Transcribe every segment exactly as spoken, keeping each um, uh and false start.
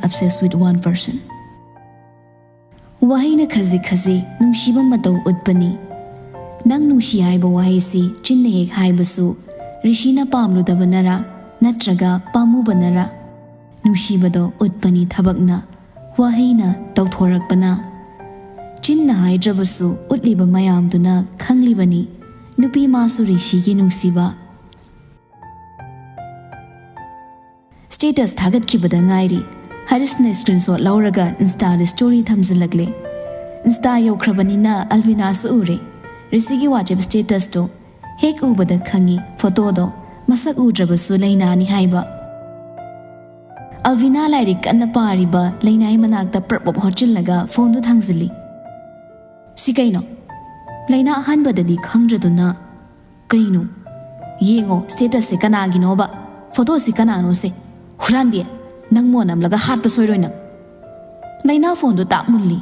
obsessed with one person. ꯋꯥꯍꯩꯅ ꯈꯖꯤꯛ ꯈꯖꯤꯛ ꯅꯨꯡꯁꯤꯕ ꯃꯇꯧ ꯎꯠꯄꯅꯤ꯫ ꯅꯪ ꯅꯨꯡꯁꯤ ꯍꯥꯏꯕ ꯋꯥꯍꯩꯁꯤ ꯆꯤꯟꯅ ꯍꯦꯛ ꯍꯥꯏꯕꯁꯨ, ꯔꯤꯁꯤꯅ ꯄꯥꯝꯂꯨꯗꯕꯅꯔꯥ ꯅꯠꯇ꯭ꯔꯒ ꯄꯥꯝꯃꯨꯕꯅꯔꯥ? ꯅꯨꯡꯁꯤꯕꯗꯣ ꯎꯠꯄꯅꯤ ꯊꯕꯛꯅ, ꯋꯥꯍꯩꯅ ꯇꯧꯊꯣꯔꯛꯄꯅ꯫ ꯆꯤꯟꯅ ꯍꯥꯏꯗ꯭ꯔꯕꯁꯨ ꯎꯠꯂꯤꯕ ꯃꯌꯥꯝꯗꯨꯅ ꯈꯪꯂꯤꯕꯅꯤ, ꯅꯨꯄꯤ ꯃꯥꯁꯨ ꯔꯤꯁꯤꯒꯤ ꯅꯨꯡꯁꯤꯕ꯫ ꯁ꯭ꯇꯦꯇꯁ ꯊꯥꯒꯠꯈꯤꯕꯗ ꯉꯥꯏꯔꯤ꯫ ꯍꯔꯤꯁꯅ ꯁ꯭ꯀ꯭ꯔꯤꯟꯁꯣꯠ ꯂꯧꯔꯒ ꯏꯟꯁꯇꯥꯗ ꯁ꯭ꯇꯣꯔꯤ ꯊꯝꯖꯤꯜꯂꯛꯂꯦ꯫ ꯏꯟꯁꯇꯥ ꯌꯧꯈ꯭ꯔꯕꯅꯤꯅ ꯑꯜꯕꯤꯅꯥꯁꯨ ꯎꯔꯦ꯫ ꯔꯤꯁꯤꯒꯤ ꯋꯥꯆꯦꯞ ꯁ꯭ꯇꯦꯇꯁꯇꯣ ꯍꯦꯛ ꯎꯕꯗ ꯈꯪꯉꯤ, ꯐꯣꯇꯣꯗꯣ ꯃꯁꯛ ꯎꯗ꯭ꯔꯕꯁꯨ ꯂꯩꯅꯥꯅꯤ ꯍꯥꯏꯕ꯫ ꯑꯜꯕꯤꯅꯥ ꯂꯥꯏꯔꯤꯛ ꯀꯟꯅ ꯄꯥꯔꯤꯕ ꯂꯩꯅꯥꯏ ꯃꯅꯥꯛꯇ ꯄ꯭ꯔꯞ ꯄ꯭ꯔꯞ ꯍꯣꯠꯆꯤꯜꯂꯒ ꯐꯣꯟꯗꯨ ꯊꯥꯡꯖꯤꯜꯂꯤ꯫ "ꯁꯤ ꯀꯩꯅꯣ?" ꯂꯩꯅꯥ ꯑꯍꯥꯟꯕꯗꯗꯤ ꯈꯪꯗ꯭ꯔꯗꯨꯅ, "ꯀꯩꯅꯣ? ꯌꯦꯡꯉꯣ, ꯁ꯭ꯇꯦꯇꯁꯁꯦ ꯀꯅꯥꯒꯤꯅꯣꯕ? ꯐꯣꯇꯣꯁꯤ ꯀꯅꯥꯅꯣꯁꯦ? ꯍꯨꯔꯥꯟꯕꯤ, ꯅꯪ ꯃꯣꯟ ꯑꯝꯂꯒ ꯍꯥꯠꯄ ꯁꯣꯏꯔꯣꯏ ꯅꯪ!" ꯂꯩꯅꯥ ꯐꯣꯟꯗꯨ ꯇꯥꯛ ꯃꯨꯜꯂꯤ꯫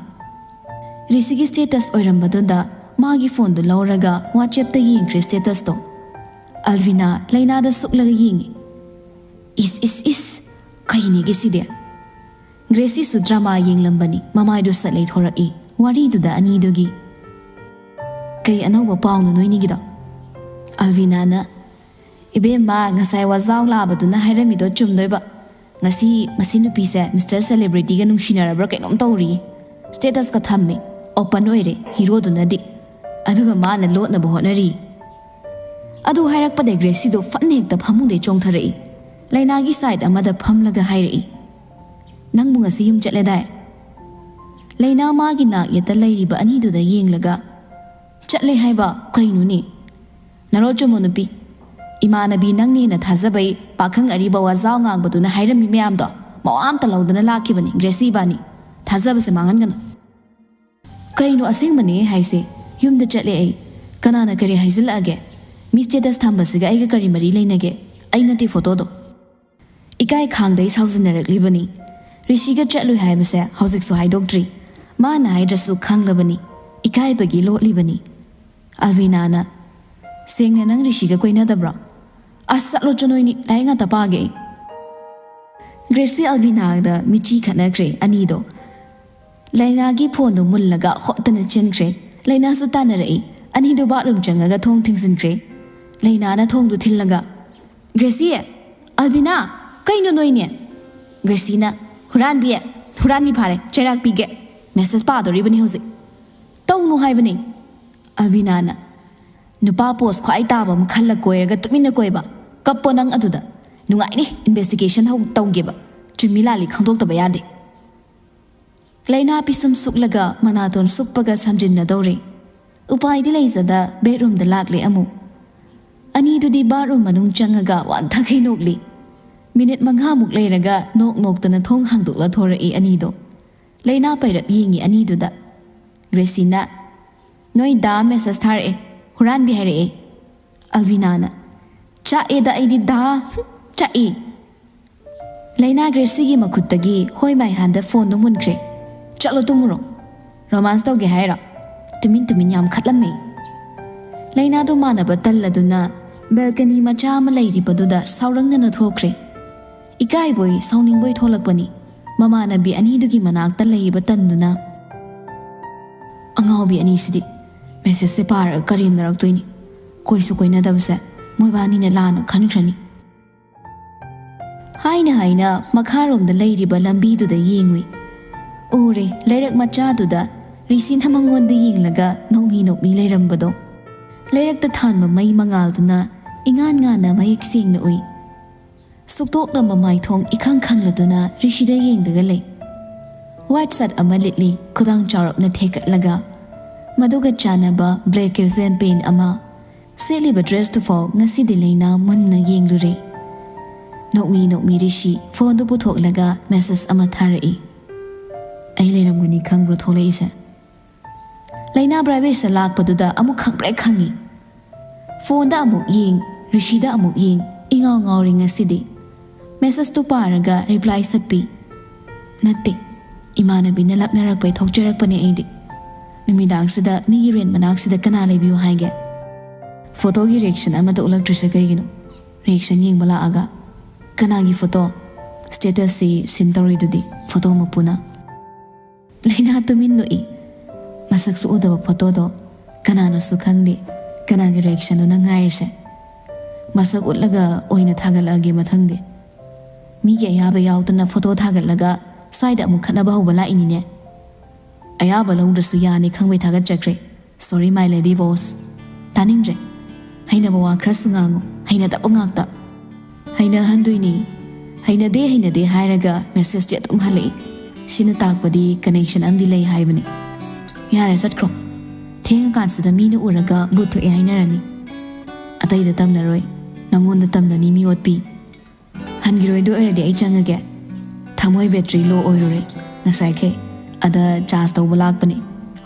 ꯔꯤꯁꯤꯒꯤ ꯁ꯭ꯇꯦꯇꯁ ꯑꯣꯏꯔꯝꯕꯗꯨꯗ ꯃꯥꯒꯤ ꯐꯣꯟꯗꯨ ꯂꯧꯔꯒ ꯋꯥꯆꯦꯞꯇ ꯌꯦꯡꯈ꯭ꯔꯦ ꯁ꯭ꯇꯦꯇꯁꯇꯣ꯫ ꯑꯜꯕꯤꯅꯥ ꯂꯩꯅꯥꯗ ꯁꯨꯛꯂꯒ ꯌꯦꯡꯉꯤ꯫ "ꯏꯁ, ꯏꯁ, ꯏꯁ! ꯀꯩꯅꯦꯒꯦ ꯁꯤꯗꯤ?" ꯒ꯭ꯔꯦꯁꯤꯁꯨ ꯗ꯭ꯔꯃꯥ ꯌꯦꯡꯂꯝꯕꯅꯤ, ꯃꯃꯥꯏꯗꯨ ꯁꯠ ꯂꯩꯊꯣꯔꯛꯏ꯫ ꯋꯥꯔꯤꯗꯨꯗ ꯑꯅꯤꯗꯨꯒꯤ꯫ "ꯀꯩ ꯑꯅꯧꯕ ꯄꯥꯎꯅꯣ ꯅꯣꯏꯅꯤꯒꯤꯗꯣ?" ꯑꯜꯕꯤꯅꯥꯅ, "ꯏꯕꯦꯝꯃ, ꯉꯁꯥꯏ ꯋꯥꯖꯥꯎ ꯂꯥꯕꯗꯨꯅ ꯍꯥꯏꯔꯝꯃꯤꯗꯣ ꯆꯨꯝꯗꯣꯏꯕ꯫ ꯉꯁꯤ ꯃꯁꯤ ꯅꯨꯄꯤꯁꯦ ꯃꯤꯁꯇꯔ ꯁꯦꯂꯦꯕ꯭ꯔꯤꯇꯤꯒ ꯅꯨꯡꯁꯤꯅꯔꯕ꯭ꯔꯥ ꯀꯩꯅꯣꯝ ꯇꯧꯔꯤ꯫ ꯁ꯭ꯇꯦꯇꯁꯀ ꯊꯝꯃꯤ, ꯑꯣꯄꯟ ꯑꯣꯏꯔꯦ, ꯍꯤꯔꯣꯗꯨꯅꯗꯤ꯫ ꯑꯗꯨꯒ ꯃꯥꯅ ꯂꯣꯠꯅꯕ ꯍꯣꯠꯅꯔꯤ꯫" ꯑꯗꯨ ꯍꯥꯏꯔꯛꯄꯗꯩ ꯒ꯭ꯔꯦꯁꯤꯗꯣ ꯐꯠꯅ ꯍꯦꯛꯇ ꯐꯃꯨꯡꯗꯩ ꯆꯣꯡꯊꯔꯛꯏ꯫ ꯂꯩꯅꯥꯒꯤ ꯁꯥꯏꯠ ꯑꯃꯗ ꯐꯝꯂꯒ ꯍꯥꯏꯔꯛꯏ, "ꯅꯪꯕꯨ ꯉꯁꯤ ꯌꯨꯝ ꯆꯠꯂꯦꯗꯥꯏ?" ꯂꯩꯅꯥ ꯃꯥꯒꯤ ꯅꯥꯛ ꯌꯦꯠꯇ ꯂꯩꯔꯤꯕ ꯑꯅꯤꯗꯨꯗ ꯌꯦꯡꯂꯒ, "ꯆꯠꯂꯦ ꯍꯥꯏꯕ ꯀꯩꯅꯣꯅꯦ? ꯅꯔꯣ ꯆꯨꯝꯃꯣ ꯅꯨꯄꯤ꯫ ꯏꯃꯥꯟꯅꯕꯤ ꯅꯪꯅ ꯍꯦꯟꯅ ꯊꯥꯖꯕꯩ ꯄꯥꯈꯪ ꯑꯔꯤꯕ ꯋꯥꯖꯥꯎ ꯉꯥꯡꯕꯗꯨꯅ ꯍꯥꯏꯔꯝꯃꯤ ꯃꯌꯥꯝꯗꯣ ꯃꯋꯥ ꯑꯝꯇ ꯂꯧꯗꯅ ꯂꯥꯛꯈꯤꯕꯅꯤ ꯒ꯭ꯔꯦꯁꯤ ꯏꯕꯥꯅꯤ꯫ ꯊꯥꯖꯕꯁꯦ ꯃꯥꯡꯍꯟꯒꯅꯨ꯫" "ꯀꯩꯅꯣ ꯑꯁꯦꯡꯕꯅꯦ ꯍꯥꯏꯁꯦ? ꯌꯨꯝꯗ ꯆꯠꯂꯦ ꯑꯩ꯫ ꯀꯅꯥꯅ ꯀꯔꯤ ꯍꯥꯏꯖꯤꯜꯂꯛꯑꯒꯦ? ꯃꯤ ꯁ꯭ꯇꯦꯇꯁ ꯊꯝꯕꯁꯤꯒ ꯑꯩꯒ ꯀꯔꯤ ꯃꯔꯤ ꯂꯩꯅꯒꯦ? ꯑꯩ ꯅꯠꯇꯦ ꯐꯣꯇꯣꯗꯣ꯫" ꯏꯀꯥꯏ ꯈꯥꯡꯗꯩ ꯁꯥꯎꯖꯤꯟꯅꯔꯛꯂꯤꯕꯅꯤ꯫ ꯔꯤꯁꯤꯒ ꯆꯠꯂꯨꯏ ꯍꯥꯏꯕꯁꯦ ꯍꯧꯖꯤꯛꯁꯨ ꯍꯥꯏꯗꯣꯛꯇ꯭ꯔꯤ꯫ ꯃꯥꯅ ꯍꯥꯏꯗ꯭ꯔꯁꯨ ꯈꯪꯂꯕꯅꯤ꯫ ꯏꯀꯥꯏꯕꯒꯤ ꯂꯣꯠꯂꯤꯕꯅꯤ꯫ ꯑꯜꯕꯤꯅꯥꯅ, "ꯁꯦꯡꯅ ꯅꯪ ꯔꯤꯁꯤꯒ ꯀꯣꯏꯅꯗꯕ꯭ꯔꯣ?" "ꯑꯁ, ꯆꯠꯂꯣ ꯆꯣ ꯅꯣꯏꯅꯤ, ꯂꯥꯏꯔꯤꯛ ꯉꯥꯛꯇ ꯄꯥꯒꯦ ꯑꯩ꯫" ꯒ꯭ꯔꯦꯁꯤ ꯑꯜꯕꯤꯅꯥꯗ ꯃꯤꯠꯆꯤ ꯈꯠꯅꯈ꯭ꯔꯦ ꯑꯅꯤꯗꯣ꯫ ꯂꯩꯅꯥꯒꯤ ꯐꯣꯟꯗꯣ ꯃꯨꯜꯂꯒ ꯍꯣꯠꯇꯅ ꯆꯦꯟꯈ꯭ꯔꯦ꯫ ꯂꯩꯅꯥꯁꯨ ꯇꯥꯟꯅꯔꯛꯏ꯫ ꯑꯅꯤꯗꯣ ꯕꯥꯠꯔꯨꯝ ꯆꯪꯉꯒ ꯊꯣꯡ ꯊꯤꯡꯖꯤꯟꯈ꯭ꯔꯦ꯫ ꯂꯩꯅꯥꯅ ꯊꯣꯡꯗꯣ ꯊꯤꯜꯂꯒ, "ꯒ꯭ꯔꯦꯁꯤ, ꯑꯜꯕꯤꯅꯥ, ꯀꯩꯅꯣ ꯅꯣꯏꯅꯦ?" ꯒ꯭ꯔꯦꯁꯤꯅ, "ꯍꯨꯔꯥꯟꯕꯤ, ꯍꯨꯔꯥꯟꯕꯤ ꯐꯥꯔꯦ, ꯆꯩꯔꯥꯛ ꯄꯤꯒꯦ꯫ ꯃꯦꯁꯦꯖ ꯄꯥꯗꯣꯔꯤꯕꯅꯤ ꯍꯧꯖꯤꯛ꯫ ꯇꯧꯅꯨ ꯍꯥꯏꯕꯅꯤ꯫" ꯑꯜꯕꯤꯅꯥꯅ, "ꯅꯨꯄꯥ ꯄꯣꯁ ꯈ꯭ꯋꯥꯏ ꯇꯥꯕ ꯑꯃ ꯈꯜꯂ ꯀꯣꯏꯔꯒ ꯇꯨꯃꯤꯟꯅ ꯀꯣꯏꯕ꯫ ꯀꯞꯄꯣ ꯅꯪ ꯑꯗꯨꯗ꯫ ꯅꯨꯡꯉꯥꯏꯅꯤ, ꯏꯟꯚꯦꯁꯇꯤꯒꯦꯁꯟ ꯍꯧ ꯇꯧꯒꯦꯕ꯫ ꯆꯨꯝꯃꯤ ꯂꯥꯜꯂꯤ ꯈꯪꯗꯣꯛꯇꯕ ꯌꯥꯗꯦ꯫" ꯂꯩꯅꯥ ꯄꯤꯁꯨꯝ ꯁꯨꯛꯂꯒ ꯃꯅꯥꯇꯣꯟ ꯁꯨꯞꯄꯒ ꯁꯝꯖꯤꯟꯅꯗꯧꯔꯦ꯫ ꯎꯄꯥꯏꯗꯤ ꯂꯩꯖꯗ ꯕꯦꯗꯔꯨꯝꯗ ꯂꯥꯛꯂꯦ ꯑꯃꯨꯛ꯫ ꯑꯅꯤꯗꯨꯗꯤ ꯕꯥꯠꯔꯨꯝ ꯃꯅꯨꯡ ꯆꯪꯉꯒ ꯋꯥꯟꯊꯈꯩ ꯅꯣꯛꯂꯤ꯫ ꯃꯤꯅꯤꯠ ꯃꯉꯥꯃꯨꯛ ꯂꯩꯔꯒ ꯅꯣꯛ ꯅꯣꯛꯇꯅ ꯊꯣꯡ ꯍꯥꯡꯗꯣꯛꯂ ꯊꯣꯔꯛꯏ ꯑꯅꯤꯗꯣ꯫ ꯂꯩꯅꯥ ꯄꯩꯔꯞ ꯌꯦꯡꯉꯤ ꯑꯅꯤꯗꯨꯗ꯫ ꯒ꯭ꯔꯦꯁꯤꯅ, "ꯅꯣꯏ ꯗꯥ ꯃꯦꯁꯦꯖ ꯊꯥꯔꯛꯑꯦ, ꯍꯨꯔꯥꯟꯕꯤ ꯍꯥꯏꯔꯛꯑꯦ꯫" ꯑꯜꯕꯤꯅꯥꯅ, "ꯆꯥꯛꯑꯦꯗ ꯑꯩꯗꯤ ꯗꯥ, ꯍꯨꯝ, ꯆꯥꯛꯑꯦ꯫" ꯂꯩꯅꯥ ꯒ꯭ꯔꯦꯁꯤꯒꯤ ꯃꯈꯨꯠꯇꯒꯤ ꯍꯣꯏ ꯃꯥꯏ ꯍꯥꯟꯗ ꯐꯣꯟꯗꯣ ꯃꯨꯟꯈ꯭ꯔꯦ꯫ "ꯆꯠꯂꯣ ꯇꯨꯝꯃꯨꯔꯣ꯫ ꯔꯣꯃꯥꯟꯁ ꯇꯧꯒꯦ ꯍꯥꯏꯔꯣ?" ꯇꯨꯃꯤꯟ ꯇꯨꯃꯤꯟ ꯌꯥꯝ ꯈꯠꯂꯝꯃꯦ꯫ ꯂꯩꯅꯥꯗꯣ ꯃꯥꯟꯅꯕ ꯇꯜꯂꯗꯨꯅ ꯕꯦꯜꯀꯅꯤ ꯃꯆꯥ ꯑꯃ ꯂꯩꯔꯤꯕꯗꯨꯗ ꯁꯥꯎꯔꯪꯅꯅ ꯊꯣꯛꯈ꯭ꯔꯦ꯫ ꯏꯀꯥꯏꯕꯣꯏ ꯁꯥꯎꯅꯤꯡꯕꯣꯏ ꯊꯣꯛꯂꯛꯄꯅꯤ꯫ ꯃꯃꯥꯟꯅꯕꯤ ꯑꯅꯤꯗꯨꯒꯤ ꯃꯅꯥꯛꯇ ꯂꯩꯔꯤꯕ ꯇꯟꯗꯨꯅ, "ꯑꯉꯥꯎꯕꯤ ꯑꯅꯤꯁꯤꯗꯤ ꯃꯦꯁꯦꯖꯁꯦ ꯄꯥꯔꯒ ꯀꯔꯦꯝꯅꯔꯛꯇꯣꯏꯅꯤ꯫ ꯀꯣꯏꯁꯨ ꯀꯣꯏꯅꯗꯕꯁꯦ ꯃꯣꯏꯕꯥꯅꯤꯅ ꯂꯥꯟꯅ ꯈꯟꯈ꯭ꯔꯅꯤ꯫" ꯍꯥꯏꯅ ꯍꯥꯏꯅ ꯃꯈꯥꯔꯣꯝꯗ ꯂꯩꯔꯤꯕ ꯂꯝꯕꯤꯗꯨꯗ ꯌꯦꯡꯉꯨꯏ꯫ ꯎꯔꯦ, ꯂꯩꯔꯛ ꯃꯆꯥꯗꯨꯗ ꯔꯤꯁꯤꯅ ꯃꯉꯣꯟꯗ ꯌꯦꯡꯂꯒ ꯅꯣꯛꯃꯤ ꯅꯣꯛꯃꯤ ꯂꯩꯔꯝꯕꯗꯣ꯫ ꯂꯩꯔꯛꯇ ꯊꯥꯟꯕ ꯃꯩ ꯃꯉꯥꯜꯗꯨꯅ ꯏꯉꯥꯟ ꯉꯥꯟꯅ ꯃꯌꯦꯛ ꯁꯦꯡꯅ ꯎꯏ꯫ ꯁꯨꯛꯇꯣꯛꯂꯝꯕ ꯃꯥꯏꯊꯣꯡ ꯏꯈꯪ ꯈꯪꯂꯗꯨꯅ ꯔꯤꯁꯤꯗ ꯌꯦꯡꯗꯒ ꯂꯩ꯫ ꯋꯥꯏꯠ ꯁꯠ ꯑꯃ ꯂꯤꯠꯂꯤ, ꯈꯨꯗꯥꯡ ꯆꯥꯎꯔꯞꯅ ꯊꯦꯛꯀꯠꯂꯒ꯫ ꯃꯗꯨꯒ ꯆꯥꯟꯅꯕ ꯕ꯭ꯂꯦꯛ ꯀꯦꯖꯨꯋꯦꯜ ꯄꯦꯟ ꯑꯃ꯫ ꯁꯦꯠꯂꯤꯕ ꯗ꯭ꯔꯦꯁꯇꯨꯐꯥꯎ ꯉꯁꯤꯗꯤ ꯂꯩꯅꯥ ꯃꯨꯟꯅ ꯌꯦꯡꯂꯨꯔꯦ꯫ ꯅꯣꯛꯃꯤ ꯅꯣꯛꯃꯤ ꯔꯤꯁꯤ ꯐꯣꯟꯗꯨ ꯄꯨꯊꯣꯛꯂꯒ ꯃꯦꯁꯦꯖ ꯑꯃ ꯊꯥꯔꯛꯏ꯫ "ꯑꯩ ꯂꯩꯔꯝꯒꯅꯤ ꯈꯪꯕ꯭ꯔꯣ ꯊꯣꯛꯂꯛꯏꯁꯦ?" ꯂꯩꯅꯥ ꯕ꯭ꯔꯥꯏꯚꯦꯁꯇ ꯂꯥꯛꯄꯗꯨꯗ ꯑꯃꯨꯛ ꯈꯪꯄ꯭ꯔꯦꯛ ꯈꯪꯉꯤ꯫ ꯐꯣꯟꯗ ꯑꯃꯨꯛ ꯌꯦꯡ, ꯔꯤꯁꯤꯗ ꯑꯃꯨꯛ ꯌꯦꯡ, ꯏꯉꯥꯎ ꯉꯥꯎꯔꯦ ꯉꯁꯤꯗꯤ꯫ ꯃꯦꯁꯦꯖꯇꯨ ꯄꯥꯔꯒ ꯔꯤꯄ꯭ꯂꯥꯏ ꯁꯠꯄꯤ꯫ "ꯅꯠꯇꯦ, ꯏꯃꯥꯟꯅꯕꯤꯅ ꯂꯛꯅꯔꯛꯄꯩ ꯊꯣꯛꯆꯔꯛꯄꯅꯦ ꯑꯩꯗꯤ꯫ ꯅꯨꯃꯤꯗꯥꯡꯁꯤꯗ ꯃꯤꯒꯤ ꯔꯦꯟ ꯃꯅꯥꯛꯁꯤꯗ ꯀꯅꯥ ꯂꯩꯕꯤꯌꯨ ꯍꯥꯏꯒꯦ?" ꯐꯣꯇꯣꯒꯤ ꯔꯤꯌꯦꯛꯁꯟ ꯑꯃꯠꯇ ꯎꯠꯂꯛꯇ꯭ꯔꯤꯁꯦ ꯀꯩꯒꯤꯅꯣ? ꯔꯤꯌꯦꯛꯁꯟ ꯌꯦꯡꯕ ꯂꯥꯛꯑꯒ꯫ "ꯀꯅꯥꯒꯤ ꯐꯣꯇꯣ?" ꯁ꯭ꯇꯦꯇꯁꯁꯤ ꯁꯤꯟ ꯇꯧꯔꯤꯗꯨꯗꯤ ꯐꯣꯇꯣ ꯃꯄꯨꯅ꯫ ꯂꯩꯅꯥ ꯇꯨꯃꯤꯟ ꯅꯣꯛꯏ꯫ ꯃꯁꯛꯁꯨ ꯎꯗꯕ ꯐꯣꯇꯣꯗꯣ ꯀꯅꯥꯅꯣꯁꯨ ꯈꯪꯗꯦ꯫ ꯀꯅꯥꯒꯤ ꯔꯤꯌꯦꯛꯁꯟꯅꯣ ꯅꯪ ꯉꯥꯏꯔꯤꯁꯦ? ꯃꯁꯛ ꯎꯠꯂꯒ ꯑꯣꯏꯅ ꯊꯥꯒꯠꯂꯛꯑꯒꯦ ꯃꯊꯪꯗꯤ꯫ ꯃꯤꯒꯤ ꯑꯌꯥꯕ ꯌꯥꯎꯗꯅ ꯐꯣꯇꯣ ꯊꯥꯒꯠꯂꯒ ꯁ꯭ꯋꯥꯏꯗ ꯑꯃꯨꯛ ꯈꯠꯅꯕ ꯍꯧꯕ ꯂꯥꯛꯏꯅꯤꯅꯦ꯫ ꯑꯌꯥꯕ ꯂꯧꯗ꯭ꯔꯁꯨ ꯌꯥꯅꯤ ꯈꯪꯕꯩ ꯊꯥꯒꯠꯆꯈ꯭ꯔꯦ꯫ Sorry, my lady boss꯫ ꯇꯥꯅꯤꯡꯗ꯭ꯔꯦ꯫ ꯍꯩꯅꯕ ꯋꯥ ꯈꯔꯁꯨ ꯉꯥꯡꯉꯨ꯫ ꯍꯩꯅꯗꯕ ꯉꯥꯛꯇ꯫ ꯍꯩꯅꯍꯟꯗꯣꯏꯅꯤ꯫ ꯍꯩꯅꯗꯦ, ꯍꯩꯅꯗꯦ ꯍꯥꯏꯔꯒ ꯃꯦꯁꯦꯖꯇꯤ ꯑꯗꯨꯝ ꯍꯜꯂꯛꯏ꯫ ꯁꯤꯅ ꯇꯥꯛꯄꯗꯤ ꯀꯅꯦꯛꯁꯟ ꯑꯃꯗꯤ ꯂꯩ ꯍꯥꯏꯕꯅꯤ꯫ ꯌꯥꯔꯦ, ꯆꯠꯈ꯭ꯔꯣ꯫ ꯊꯦꯡꯉꯀꯥꯟꯁꯤꯗ ꯃꯤꯅ ꯎꯔꯒ ꯚꯨꯠ ꯊꯣꯛꯑꯦ ꯍꯥꯏꯅꯔꯅꯤ꯫ ꯑꯇꯩꯗ ꯇꯝꯅꯔꯣꯏ, ꯅꯪꯉꯣꯟꯗ ꯇꯝꯅꯅꯤ, ꯃꯤ ꯑꯣꯠꯄꯤ꯫ ꯍꯟꯈꯤꯔꯣꯏꯗꯣꯏ ꯑꯣꯏꯔꯗꯤ ꯑꯩ ꯆꯪꯉꯒꯦ꯫ ꯊꯃꯣꯏ ꯕꯦꯇ꯭ꯔꯤ ꯂꯣ ꯑꯣꯏꯔꯨꯔꯦ ꯉꯁꯥꯏꯈꯩ꯫ ꯑꯗ ꯆꯥꯔꯖ ꯇꯧꯕ ꯂꯥꯛꯄꯅꯤ꯫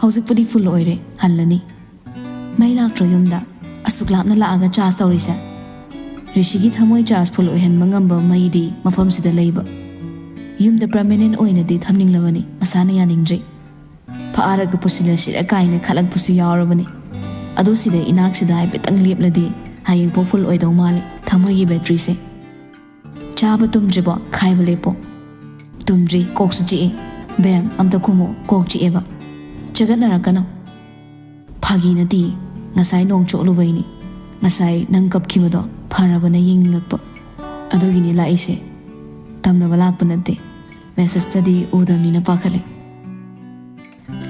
ꯍꯧꯖꯤꯛꯄꯨꯗꯤ ꯐꯨꯜ ꯑꯣꯏꯔꯦ, ꯍꯜꯂꯅꯤ꯫ ꯃꯩ ꯂꯥꯛꯇ꯭ꯔꯣ ꯌꯨꯝꯗ? ꯑꯁꯨꯛ ꯂꯥꯞꯅ ꯂꯥꯛꯑꯒ ꯆꯥꯔꯖ ꯇꯧꯔꯤꯁꯦ? ꯔꯤꯁꯤꯒꯤ ꯊꯃꯣꯏ ꯆꯥꯔꯖ ꯐꯨꯜ ꯑꯣꯏꯍꯟꯕ ꯉꯝꯕ ꯃꯩꯗꯤ ꯃꯐꯝꯁꯤꯗ ꯂꯩꯕ꯫ ꯌꯨꯝꯗ ꯄꯔꯃꯅꯦꯟ ꯑꯣꯏꯅꯗꯤ ꯊꯝꯅꯤꯡꯂꯕꯅꯤ, ꯃꯁꯥꯅ ꯌꯥꯅꯤꯡꯗ꯭ꯔꯤ꯫ ꯐꯥꯔꯒ ꯄꯨꯁꯤꯜꯂꯁꯤꯔ ꯀꯥꯏꯅ ꯈꯜꯂꯛꯄꯁꯨ ꯌꯥꯎꯔꯕꯅꯤ꯫ ꯑꯗꯣ ꯁꯤꯗ ꯏꯅꯥꯛꯁꯤꯗ ꯍꯥꯏꯐꯦꯠꯇꯪ ꯂꯦꯞꯂꯗꯤ ꯍꯌꯦꯡꯐꯥꯎ ꯐꯨꯜ ꯑꯣꯏꯗꯧ ꯃꯥꯜꯂꯦ ꯊꯃꯣꯏꯒꯤ ꯕꯦꯇ꯭ꯔꯤꯁꯦ꯫ ꯆꯥꯕ ꯇꯨꯝꯗ꯭ꯔꯤꯕꯣ? ꯈꯥꯏꯕ ꯂꯦꯞꯄꯣ꯫ ꯇꯨꯝꯗ꯭ꯔꯤ, ꯀꯣꯛꯁꯨ ꯆꯤꯛꯑꯦ꯫ ꯕꯦꯝ, ꯑꯝꯇ ꯈꯨꯝꯃꯣ, ꯀꯣꯛ ꯆꯤꯛꯑꯦꯕ꯫ ꯆꯒꯠꯅꯔꯛꯀꯅꯣ꯫ ꯐꯥꯒꯤ ꯅꯠꯇꯤꯌꯦ, ꯉꯁꯥꯏ ꯅꯣꯡ ꯆꯣꯠꯂꯨꯕꯩꯅꯤ꯫ ꯉꯁꯥꯏ ꯅꯪ ꯀꯞꯈꯤꯕꯗꯣ ꯐꯔꯕꯅ ꯌꯦꯡꯅꯤꯡꯉꯛꯄ꯫ ꯑꯗꯨꯒꯤꯅꯤ ꯂꯥꯛꯏꯁꯦ꯫ ꯇꯝꯅꯕ ꯂꯥꯛꯄ ꯅꯠꯇꯦ꯫ ꯃꯦꯁꯦꯖꯇꯗꯤ ꯎꯗꯕꯅꯤꯅ ꯄꯥꯈꯠꯂꯦ꯫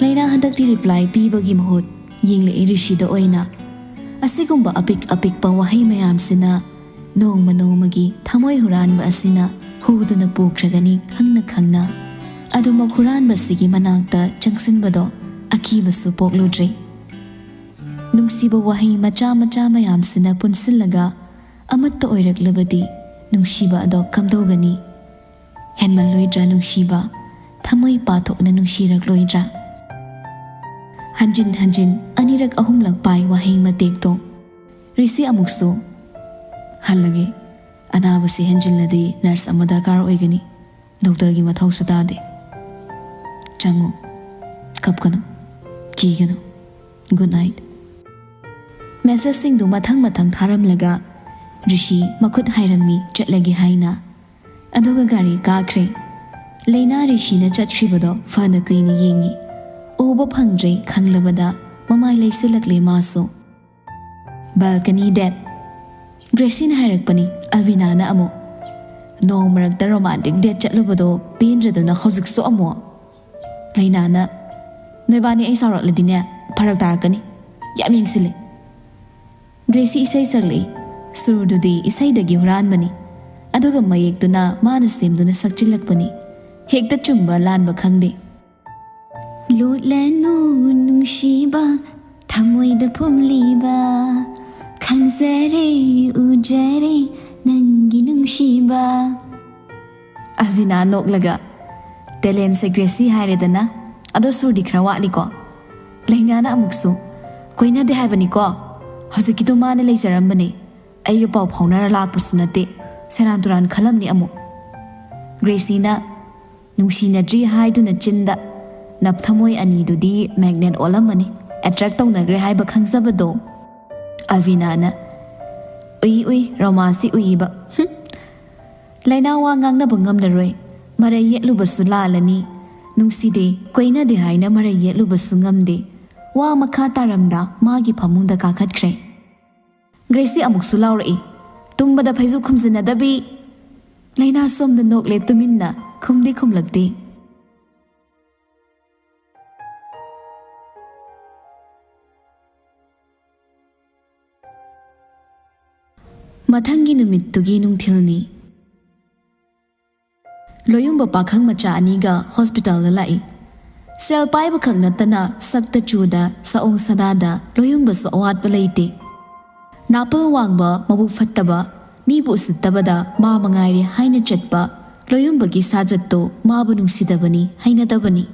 ꯂꯩꯅꯥ ꯍꯟꯗꯛꯇꯤ ꯔꯤꯄ꯭ꯂꯥꯏ ꯄꯤꯕꯒꯤ ꯃꯍꯨꯠ ꯌꯦꯡꯂꯛꯏ ꯔꯤꯁꯤꯗ ꯑꯣꯏꯅ꯫ ꯑꯁꯤꯒꯨꯝꯕ ꯑꯄꯤꯛ ꯑꯄꯤꯛꯄ ꯋꯥꯍꯩ ꯃꯌꯥꯝꯁꯤꯅ ꯅꯣꯡꯃ ꯅꯣꯡꯃꯒꯤ ꯊꯃꯣꯏ ꯍꯨꯔꯥꯟꯕ ꯑꯁꯤꯅ ꯍꯨꯗꯨꯅ ꯄꯨꯈ꯭ꯔꯒꯅꯤ ꯈꯪꯅ ꯈꯪꯅ꯫ ꯑꯗꯨꯃꯛ ꯍꯨꯔꯥꯟꯕꯁꯤꯒꯤ ꯃꯅꯥꯛꯇ ꯆꯪꯁꯤꯟꯕꯗꯣ ꯑꯀꯤꯕꯁꯨ ꯄꯣꯛꯂꯨꯗ꯭ꯔꯦ꯫ ꯅꯨꯡꯁꯤꯕ ꯋꯥꯍꯩ ꯃꯆꯥ ꯃꯆꯥ ꯃꯌꯥꯝꯁꯤꯅ ꯄꯨꯟꯁꯤꯜꯂꯒ ꯑꯃꯠꯇ ꯑꯣꯏꯔꯛꯂꯕꯗꯤ ꯅꯨꯡꯁꯤꯕ ꯑꯗꯣ ꯀꯝꯗꯧꯒꯅꯤ? ꯍꯦꯟꯃꯜꯂꯣꯏꯗ꯭ꯔꯥ ꯅꯨꯡꯁꯤꯕ? ꯊꯃꯣꯏ ꯄꯥꯊꯣꯛꯅ ꯅꯨꯡꯁꯤꯔꯛꯂꯣꯏꯗ꯭ꯔꯥ? ꯍꯟꯖꯤꯟ ꯍꯟꯖꯤꯟ ꯑꯅꯤꯔꯛ ꯑꯍꯨꯝꯂꯛ ꯄꯥꯏ ꯋꯥꯍꯩ ꯃꯇꯦꯛꯇꯣ꯫ ꯔꯤꯁꯤ ꯑꯃꯨꯛꯁꯨ ꯍꯜꯂꯒꯦ꯫ ꯑꯅꯥꯕꯁꯤ ꯍꯦꯟꯖꯤꯜꯂꯗꯤ ꯅꯔꯁ ꯑꯃ ꯗꯔꯀꯥꯔ ꯑꯣꯏꯒꯅꯤ꯫ ꯗꯣꯛꯇꯔꯒꯤ ꯃꯊꯧꯁꯨ ꯇꯥꯗꯦ꯫ ꯆꯪꯉꯨ꯫ ꯀꯞꯀꯅꯨ꯫ ꯀꯤꯒꯅꯨ꯫ Good night. ꯃꯦꯁꯦꯖꯁꯤꯡꯗꯨ ꯃꯊꯪ ꯃꯊꯪ ꯊꯥꯔꯝꯂꯒ ꯔꯤꯁꯤ ꯃꯈꯨꯠ ꯍꯥꯏꯔꯝꯃꯤ ꯆꯠꯂꯒꯦ ꯍꯥꯏꯅ꯫ ꯑꯗꯨꯒ ꯒꯥꯔꯤ ꯀꯥꯈ꯭ꯔꯦ꯫ ꯂꯩꯅꯥ ꯔꯤꯁꯤꯅ ꯆꯠꯈ꯭ꯔꯤꯕꯗꯣ ꯐꯅ ꯀꯨꯏꯅ ꯌꯦꯡꯉꯤ꯫ ꯎꯕ ꯐꯪꯗ꯭ꯔꯦ ꯈꯪꯂꯕꯗ ꯃꯃꯥꯏ ꯂꯩꯁꯤꯜꯂꯛꯂꯦ ꯃꯥꯁꯨ꯫ "Balcony date?" ꯒ꯭ꯔꯦꯁꯤꯅ ꯍꯥꯏꯔꯛꯄꯅꯤ꯫ ꯑꯜꯕꯤꯅꯥꯅ ꯑꯃꯨꯛ, "ꯅꯣꯡ ꯃꯔꯛꯇ romantic date ꯆꯠꯂꯨꯕꯗꯣ ꯄꯦꯟꯗ꯭ꯔꯗꯅ ꯍꯧꯖꯤꯛꯁꯨ ꯑꯃꯨꯛ?" ꯂꯩꯅꯥꯅ, "ꯅꯣꯏꯕꯥꯅꯤ ꯑꯩ ꯁꯥꯎꯔꯛꯂꯗꯤꯅꯦ, ꯐꯔꯛ ꯇꯥꯔꯛꯀꯅꯤ꯫ ꯌꯥꯝ ꯌꯦꯡꯁꯤꯜꯂꯦ꯫" ꯒ꯭ꯔꯦꯁꯤ ꯏꯁꯩ ꯁꯛꯂꯛꯏ꯫ ꯁꯨꯔꯗꯨꯗꯤ ꯏꯁꯩꯗꯒꯤ ꯍꯨꯔꯥꯟꯕꯅꯤ꯫ ꯑꯗꯨꯒ ꯃꯌꯦꯛꯇꯨꯅ ꯃꯥꯅ ꯁꯦꯝꯗꯨꯅ ꯁꯛꯆꯤꯜꯂꯛꯄꯅꯤ꯫ ꯍꯦꯛꯇ ꯆꯨꯝꯕ ꯂꯥꯟꯕ ꯈꯪꯗꯦ꯫ "ꯂꯣꯠꯂꯅꯨ ꯅꯨꯡꯁꯤꯕ, ꯊꯃꯣꯏꯗ ꯐꯨꯝꯂꯤꯕ, ꯈꯪꯖꯔꯦ, ꯎꯖꯔꯦ ꯅꯪꯒꯤ ꯅꯨꯡꯁꯤꯕ꯫" ꯑꯜꯕꯤꯅꯥ ꯅꯣꯛꯂꯒ, "Talentꯁꯦ ꯒ꯭ꯔꯦꯁꯤ ꯍꯥꯏꯔꯦꯗꯅ, ꯑꯗꯣ ꯁꯨꯔꯗꯤ ꯈꯔ ꯋꯥꯠꯂꯤꯀꯣ?" ꯂꯩꯅꯥꯅ ꯑꯃꯨꯛꯁꯨ, "ꯀꯣꯏꯅꯗꯦ ꯍꯥꯏꯕꯅꯤꯀꯣ, ꯍꯧꯖꯤꯛꯀꯤꯗꯣ ꯃꯥꯅ ꯂꯩꯖꯔꯝꯕꯅꯦ, ꯑꯩꯒ ꯄꯥꯎ ꯐꯥꯎꯅꯔ ꯂꯥꯛꯄꯁꯨ ꯅꯠꯇꯦ, ꯁꯦꯔꯥꯟ ꯇꯨꯔꯥꯟ ꯈꯜꯂꯝꯅꯤ ꯑꯃꯨꯛ꯫" ꯒ꯭ꯔꯦꯁꯤꯅ, "ꯅꯨꯡꯁꯤꯅꯗ꯭ꯔꯤ ꯍꯥꯏꯗꯨꯅ ꯆꯤꯟꯗ, ꯅꯞꯊꯃꯣꯏ ꯑꯅꯤꯗꯨꯗꯤ magnet ꯑꯣꯜꯂꯝꯃꯅꯤ, attract ꯇꯧꯅꯈ꯭ꯔꯦ ꯍꯥꯏꯕ ꯈꯪꯖꯕꯗꯣ꯫" ꯑꯜꯕꯤꯅꯥꯅ, "ꯎꯏ ꯎꯏ, ꯔꯣꯃꯥꯟꯁꯇꯤ ꯎꯏꯕ꯫ ꯍꯨꯝ꯫ ꯂꯩꯅꯥ ꯋꯥ ꯉꯥꯡꯅꯕ ꯉꯝꯂꯔꯣꯏ, ꯃꯔꯩ ꯌꯦꯠꯂꯨꯕꯁꯨ ꯂꯥꯜꯂꯅꯤ꯫ ꯅꯨꯡꯁꯤꯗꯦ, ꯀꯣꯏꯅꯗꯦ ꯍꯥꯏꯅ ꯃꯔꯩ ꯌꯦꯠꯂꯨꯕꯁꯨ ꯉꯝꯗꯦ꯫" ꯋꯥ ꯃꯈꯥ ꯇꯥꯔꯝꯗ ꯃꯥꯒꯤ ꯐꯃꯨꯡꯗ ꯀꯥꯈꯠꯈ꯭ꯔꯦ꯫ ꯒ꯭ꯔꯦꯁꯤ ꯑꯃꯨꯛꯁꯨ ꯂꯥꯎꯔꯛꯏ, "ꯇꯨꯝꯕꯗ ꯐꯩꯖꯨꯞ ꯈꯨꯝꯖꯤꯟꯅꯗꯕꯤ!" ꯂꯩꯅꯥ ꯁꯣꯝꯗ ꯅꯣꯛꯂꯦ ꯇꯨꯃꯤꯟꯅ, ꯈꯨꯝꯗꯤ ꯈꯨꯝꯂꯛꯇꯦ꯫ ꯃꯊꯪꯒꯤ ꯅꯨꯃꯤꯠꯇꯨꯒꯤ ꯅꯨꯡꯊꯤꯜꯅꯤ꯫ ꯂꯣꯌꯨꯝꯕ ꯄꯥꯈꯪ ꯃꯆꯥ ꯑꯅꯤꯒ ꯍꯣꯁꯄꯤꯇꯥꯜꯗ ꯂꯥꯛꯏ꯫ ꯁꯦꯜ ꯄꯥꯏꯕꯈꯛ ꯅꯠꯇꯅ ꯁꯛꯇ ꯆꯨꯗ, ꯁꯑꯣꯡ ꯁꯥꯗꯥꯗ ꯂꯣꯌꯨꯝꯕꯁꯨ ꯑꯋꯥꯠꯄ ꯂꯩꯇꯦ꯫ ꯅꯥꯄꯜ ꯋꯥꯡꯕ, ꯃꯕꯨꯛ ꯐꯠꯇꯕ, ꯃꯤꯕꯨ ꯎꯁꯤꯠꯇꯕꯗ ꯃꯥ ꯃꯉꯥꯏꯔꯦ ꯍꯥꯏꯅ ꯆꯠꯄ ꯂꯣꯌꯨꯝꯕꯒꯤ ꯁꯥꯖꯠꯇꯣ ꯃꯥꯕꯨ ꯅꯨꯡꯁꯤꯗꯕꯅꯤ, ꯍꯩꯅꯗꯕꯅꯤ꯫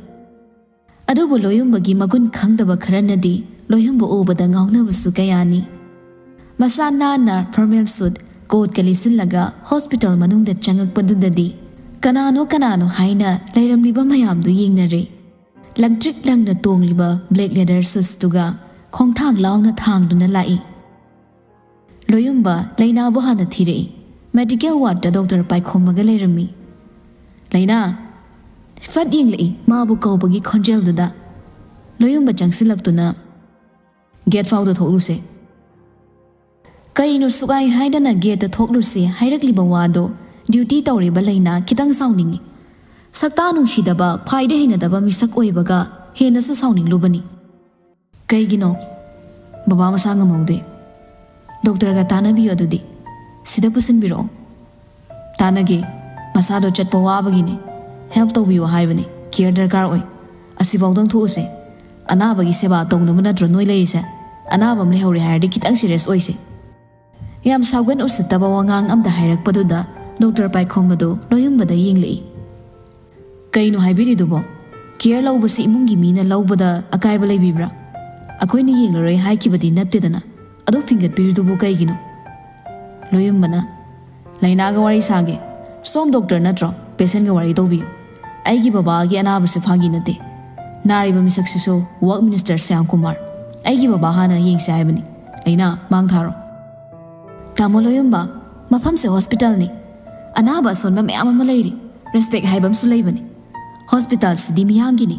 ꯑꯗꯨꯕꯨ ꯂꯣꯌꯨꯝꯕꯒꯤ ꯃꯒꯨꯟ ꯈꯪꯗꯕ ꯈꯔꯅꯗꯤ ꯂꯣꯌꯨꯝꯕ ꯎꯕꯗ ꯉꯥꯎꯅꯕꯁꯨ ꯀꯌꯥꯅꯤ꯫ ꯃꯁꯥ ꯅꯥꯟꯅ formal suit, coatꯀ ꯂꯤꯠꯁꯤꯜꯂꯒ ꯍꯣꯁꯄꯤꯇꯥꯜ ꯃꯅꯨꯡꯗ ꯆꯪꯉꯛꯄꯗꯨꯗꯗꯤ ꯀꯅꯥꯅꯣ ꯀꯅꯥꯅꯣ ꯍꯥꯏꯅ ꯂꯩꯔꯝꯂꯤꯕ ꯃꯌꯥꯝꯗꯨ ꯌꯦꯡꯅꯔꯦ꯫ ꯂꯪꯇ꯭ꯔꯤꯛ ꯂꯪꯅ ꯇꯣꯡꯂꯤꯕ black leather shoesꯇꯨꯒ ꯈꯣꯡꯊꯥꯡ ꯂꯥꯎꯅ ꯊꯥꯡꯗꯨꯅ ꯂꯥꯛꯏ꯫ ꯂꯣꯌꯨꯝꯕ ꯂꯩꯅꯥꯕꯨ ꯍꯥꯟꯅ ꯊꯤꯔꯛꯏ꯫ ꯃꯦꯗꯤꯀꯦꯜ ꯋꯥꯔꯗꯇ ꯗꯣꯛꯇꯔ ꯄꯥꯏꯈꯣꯝꯕꯒ ꯂꯩꯔꯝꯃꯤ꯫ "ꯂꯩꯅꯥ!" ꯐꯠ ꯌꯦꯡꯂꯛꯏ ꯃꯥꯕꯨ ꯀꯧꯕꯒꯤ ꯈꯣꯟꯖꯦꯜꯗꯨꯗ꯫ ꯂꯣꯌꯨꯝꯕ ꯆꯪꯁꯤꯜꯂꯛꯇꯨꯅ, "ꯒꯦꯠ ꯐꯥꯎꯗ ꯊꯣꯛꯂꯨꯁꯦ"꯫ ꯀꯔꯤꯅꯣ ꯁꯨꯛꯍꯥꯏ ꯍꯥꯏꯗꯅ "ꯒꯦꯠꯇ ꯊꯣꯛꯂꯨꯁꯦ" ꯍꯥꯏꯔꯛꯂꯤꯕ ꯋꯥꯗꯣ ꯗ꯭ꯌꯨꯇꯤ ꯇꯧꯔꯤꯕ ꯂꯩꯅꯥ ꯈꯤꯇꯪ ꯁꯥꯎꯅꯤꯡꯉꯤ꯫ ꯁꯛꯇꯥ ꯅꯨꯡꯁꯤꯗꯕ, ꯈ꯭ꯋꯥꯏꯗꯩ ꯍꯩꯅꯗꯕ ꯃꯤꯁꯛ ꯑꯣꯏꯕꯒ ꯍꯦꯟꯅꯁꯨ ꯁꯥꯎꯅꯤꯡꯂꯨꯕꯅꯤ꯫ "ꯀꯩꯒꯤꯅꯣ?" "ꯕꯕꯥ ꯃꯁꯥ ꯉꯝꯍꯧꯗꯦ"꯫ "ꯗꯣꯛꯇꯔꯒ ꯇꯥꯟꯅꯕꯤꯌꯨ ꯑꯗꯨꯗꯤ꯫ ꯁꯤꯗ ꯄꯨꯁꯤꯟꯕꯤꯔꯛꯑꯣ"꯫ "ꯇꯥꯟꯅꯒꯦ꯫ ꯃꯁꯥꯗꯣ ꯆꯠꯄ ꯋꯥꯕꯒꯤꯅꯦ꯫ ꯍꯦꯜꯞ ꯇꯧꯕꯤꯌꯨ ꯍꯥꯏꯕꯅꯦ꯫ ꯀꯤꯌꯔ ꯗꯔꯀꯥꯔ ꯑꯣꯏ꯫ ꯑꯁꯤꯐꯥꯎꯗꯪ ꯊꯣꯛꯎꯁꯦ꯫ ꯑꯅꯥꯕꯒꯤ ꯁꯦꯕꯥ ꯇꯧꯅꯕ ꯅꯠꯇ꯭ꯔꯣ ꯅꯣꯏ ꯂꯩꯔꯤꯁꯦ? ꯑꯅꯥꯕ ꯑꯃ ꯂꯩꯍꯧꯔꯦ ꯍꯥꯏꯔꯗꯤ ꯈꯤꯇꯪ ꯁꯤꯔꯤꯌꯁ ꯑꯣꯏꯁꯦ"꯫ ꯌꯥꯝ ꯁꯥꯎꯒꯟ ꯎꯁꯤꯠꯇꯕ ꯋꯥꯉꯥꯡ ꯑꯝꯗ ꯍꯥꯏꯔꯛꯄꯗꯨꯗ ꯗꯣꯛꯇꯔ ꯄꯥꯏꯈꯣꯝꯕꯗꯨ ꯂꯣꯌꯨꯝꯕꯗ ꯌꯦꯡꯂꯛꯏ꯫ "ꯀꯩꯅꯣ ꯍꯥꯏꯕꯤꯔꯤꯗꯨꯕꯣ? ꯀꯤꯌꯔ ꯂꯧꯕꯁꯤ ꯏꯃꯨꯡꯒꯤ ꯃꯤꯅ ꯂꯧꯕꯗ ꯑꯀꯥꯏꯕ ꯂꯩꯕꯤꯕ꯭ꯔꯥ? ꯑꯩꯈꯣꯏꯅ ꯌꯦꯡꯂꯔꯣꯏ ꯍꯥꯏꯈꯤꯕꯗꯤ ꯅꯠꯇꯦꯗꯅ꯫ ꯑꯗꯨꯛ ꯐꯤꯡꯒꯠꯄꯤꯔꯤꯗꯨꯕꯨ ꯀꯩꯒꯤꯅꯣ?" ꯂꯣꯌꯨꯝꯕꯅ, "ꯂꯩꯅꯥꯒ ꯋꯥꯔꯤ ꯁꯥꯒꯦ꯫ ꯁꯣꯝ ꯗꯣꯛꯇꯔ ꯅꯠꯇ꯭ꯔꯣ? ꯄꯦꯁꯦꯟꯒ ꯋꯥꯔꯤ ꯇꯧꯕꯤꯌꯨ꯫ ꯑꯩꯒꯤ ꯕꯕꯥꯒꯤ ꯑꯅꯥꯕꯁꯤ ꯐꯥꯒꯤ ꯅꯠꯇꯦ꯫ ꯅꯥꯔꯤꯕ ꯃꯤꯁꯛꯁꯤꯁꯨ ꯋꯥꯔꯛ ꯃꯤꯅꯤꯁꯇꯔ ꯁ꯭ꯌꯥꯝ ꯀꯨꯃꯥꯔ꯫ ꯑꯩꯒꯤ ꯕꯕꯥ ꯍꯥꯟꯅ ꯌꯦꯡꯁꯦ ꯍꯥꯏꯕꯅꯤ꯫ ꯂꯩꯅꯥ, ꯃꯥꯡ ꯊꯥꯔꯣ"꯫ "ꯇꯥꯃꯣ ꯂꯣꯌꯨꯝꯕ, ꯃꯐꯝꯁꯦ ꯍꯣꯁꯄꯤꯇꯥꯜꯅꯤ꯫ ꯑꯅꯥꯕ ꯑꯁꯣꯟꯕ ꯃꯌꯥꯝ ꯑꯃ ꯂꯩꯔꯤ꯫ ꯔꯦꯁꯄꯦꯛ ꯍꯥꯏꯕ ꯑꯃꯁꯨ ꯂꯩꯕꯅꯤ꯫ ꯍꯣꯁꯄꯤꯇꯥꯜꯁꯤꯗꯤ ꯃꯤꯌꯥꯝꯒꯤꯅꯤ꯫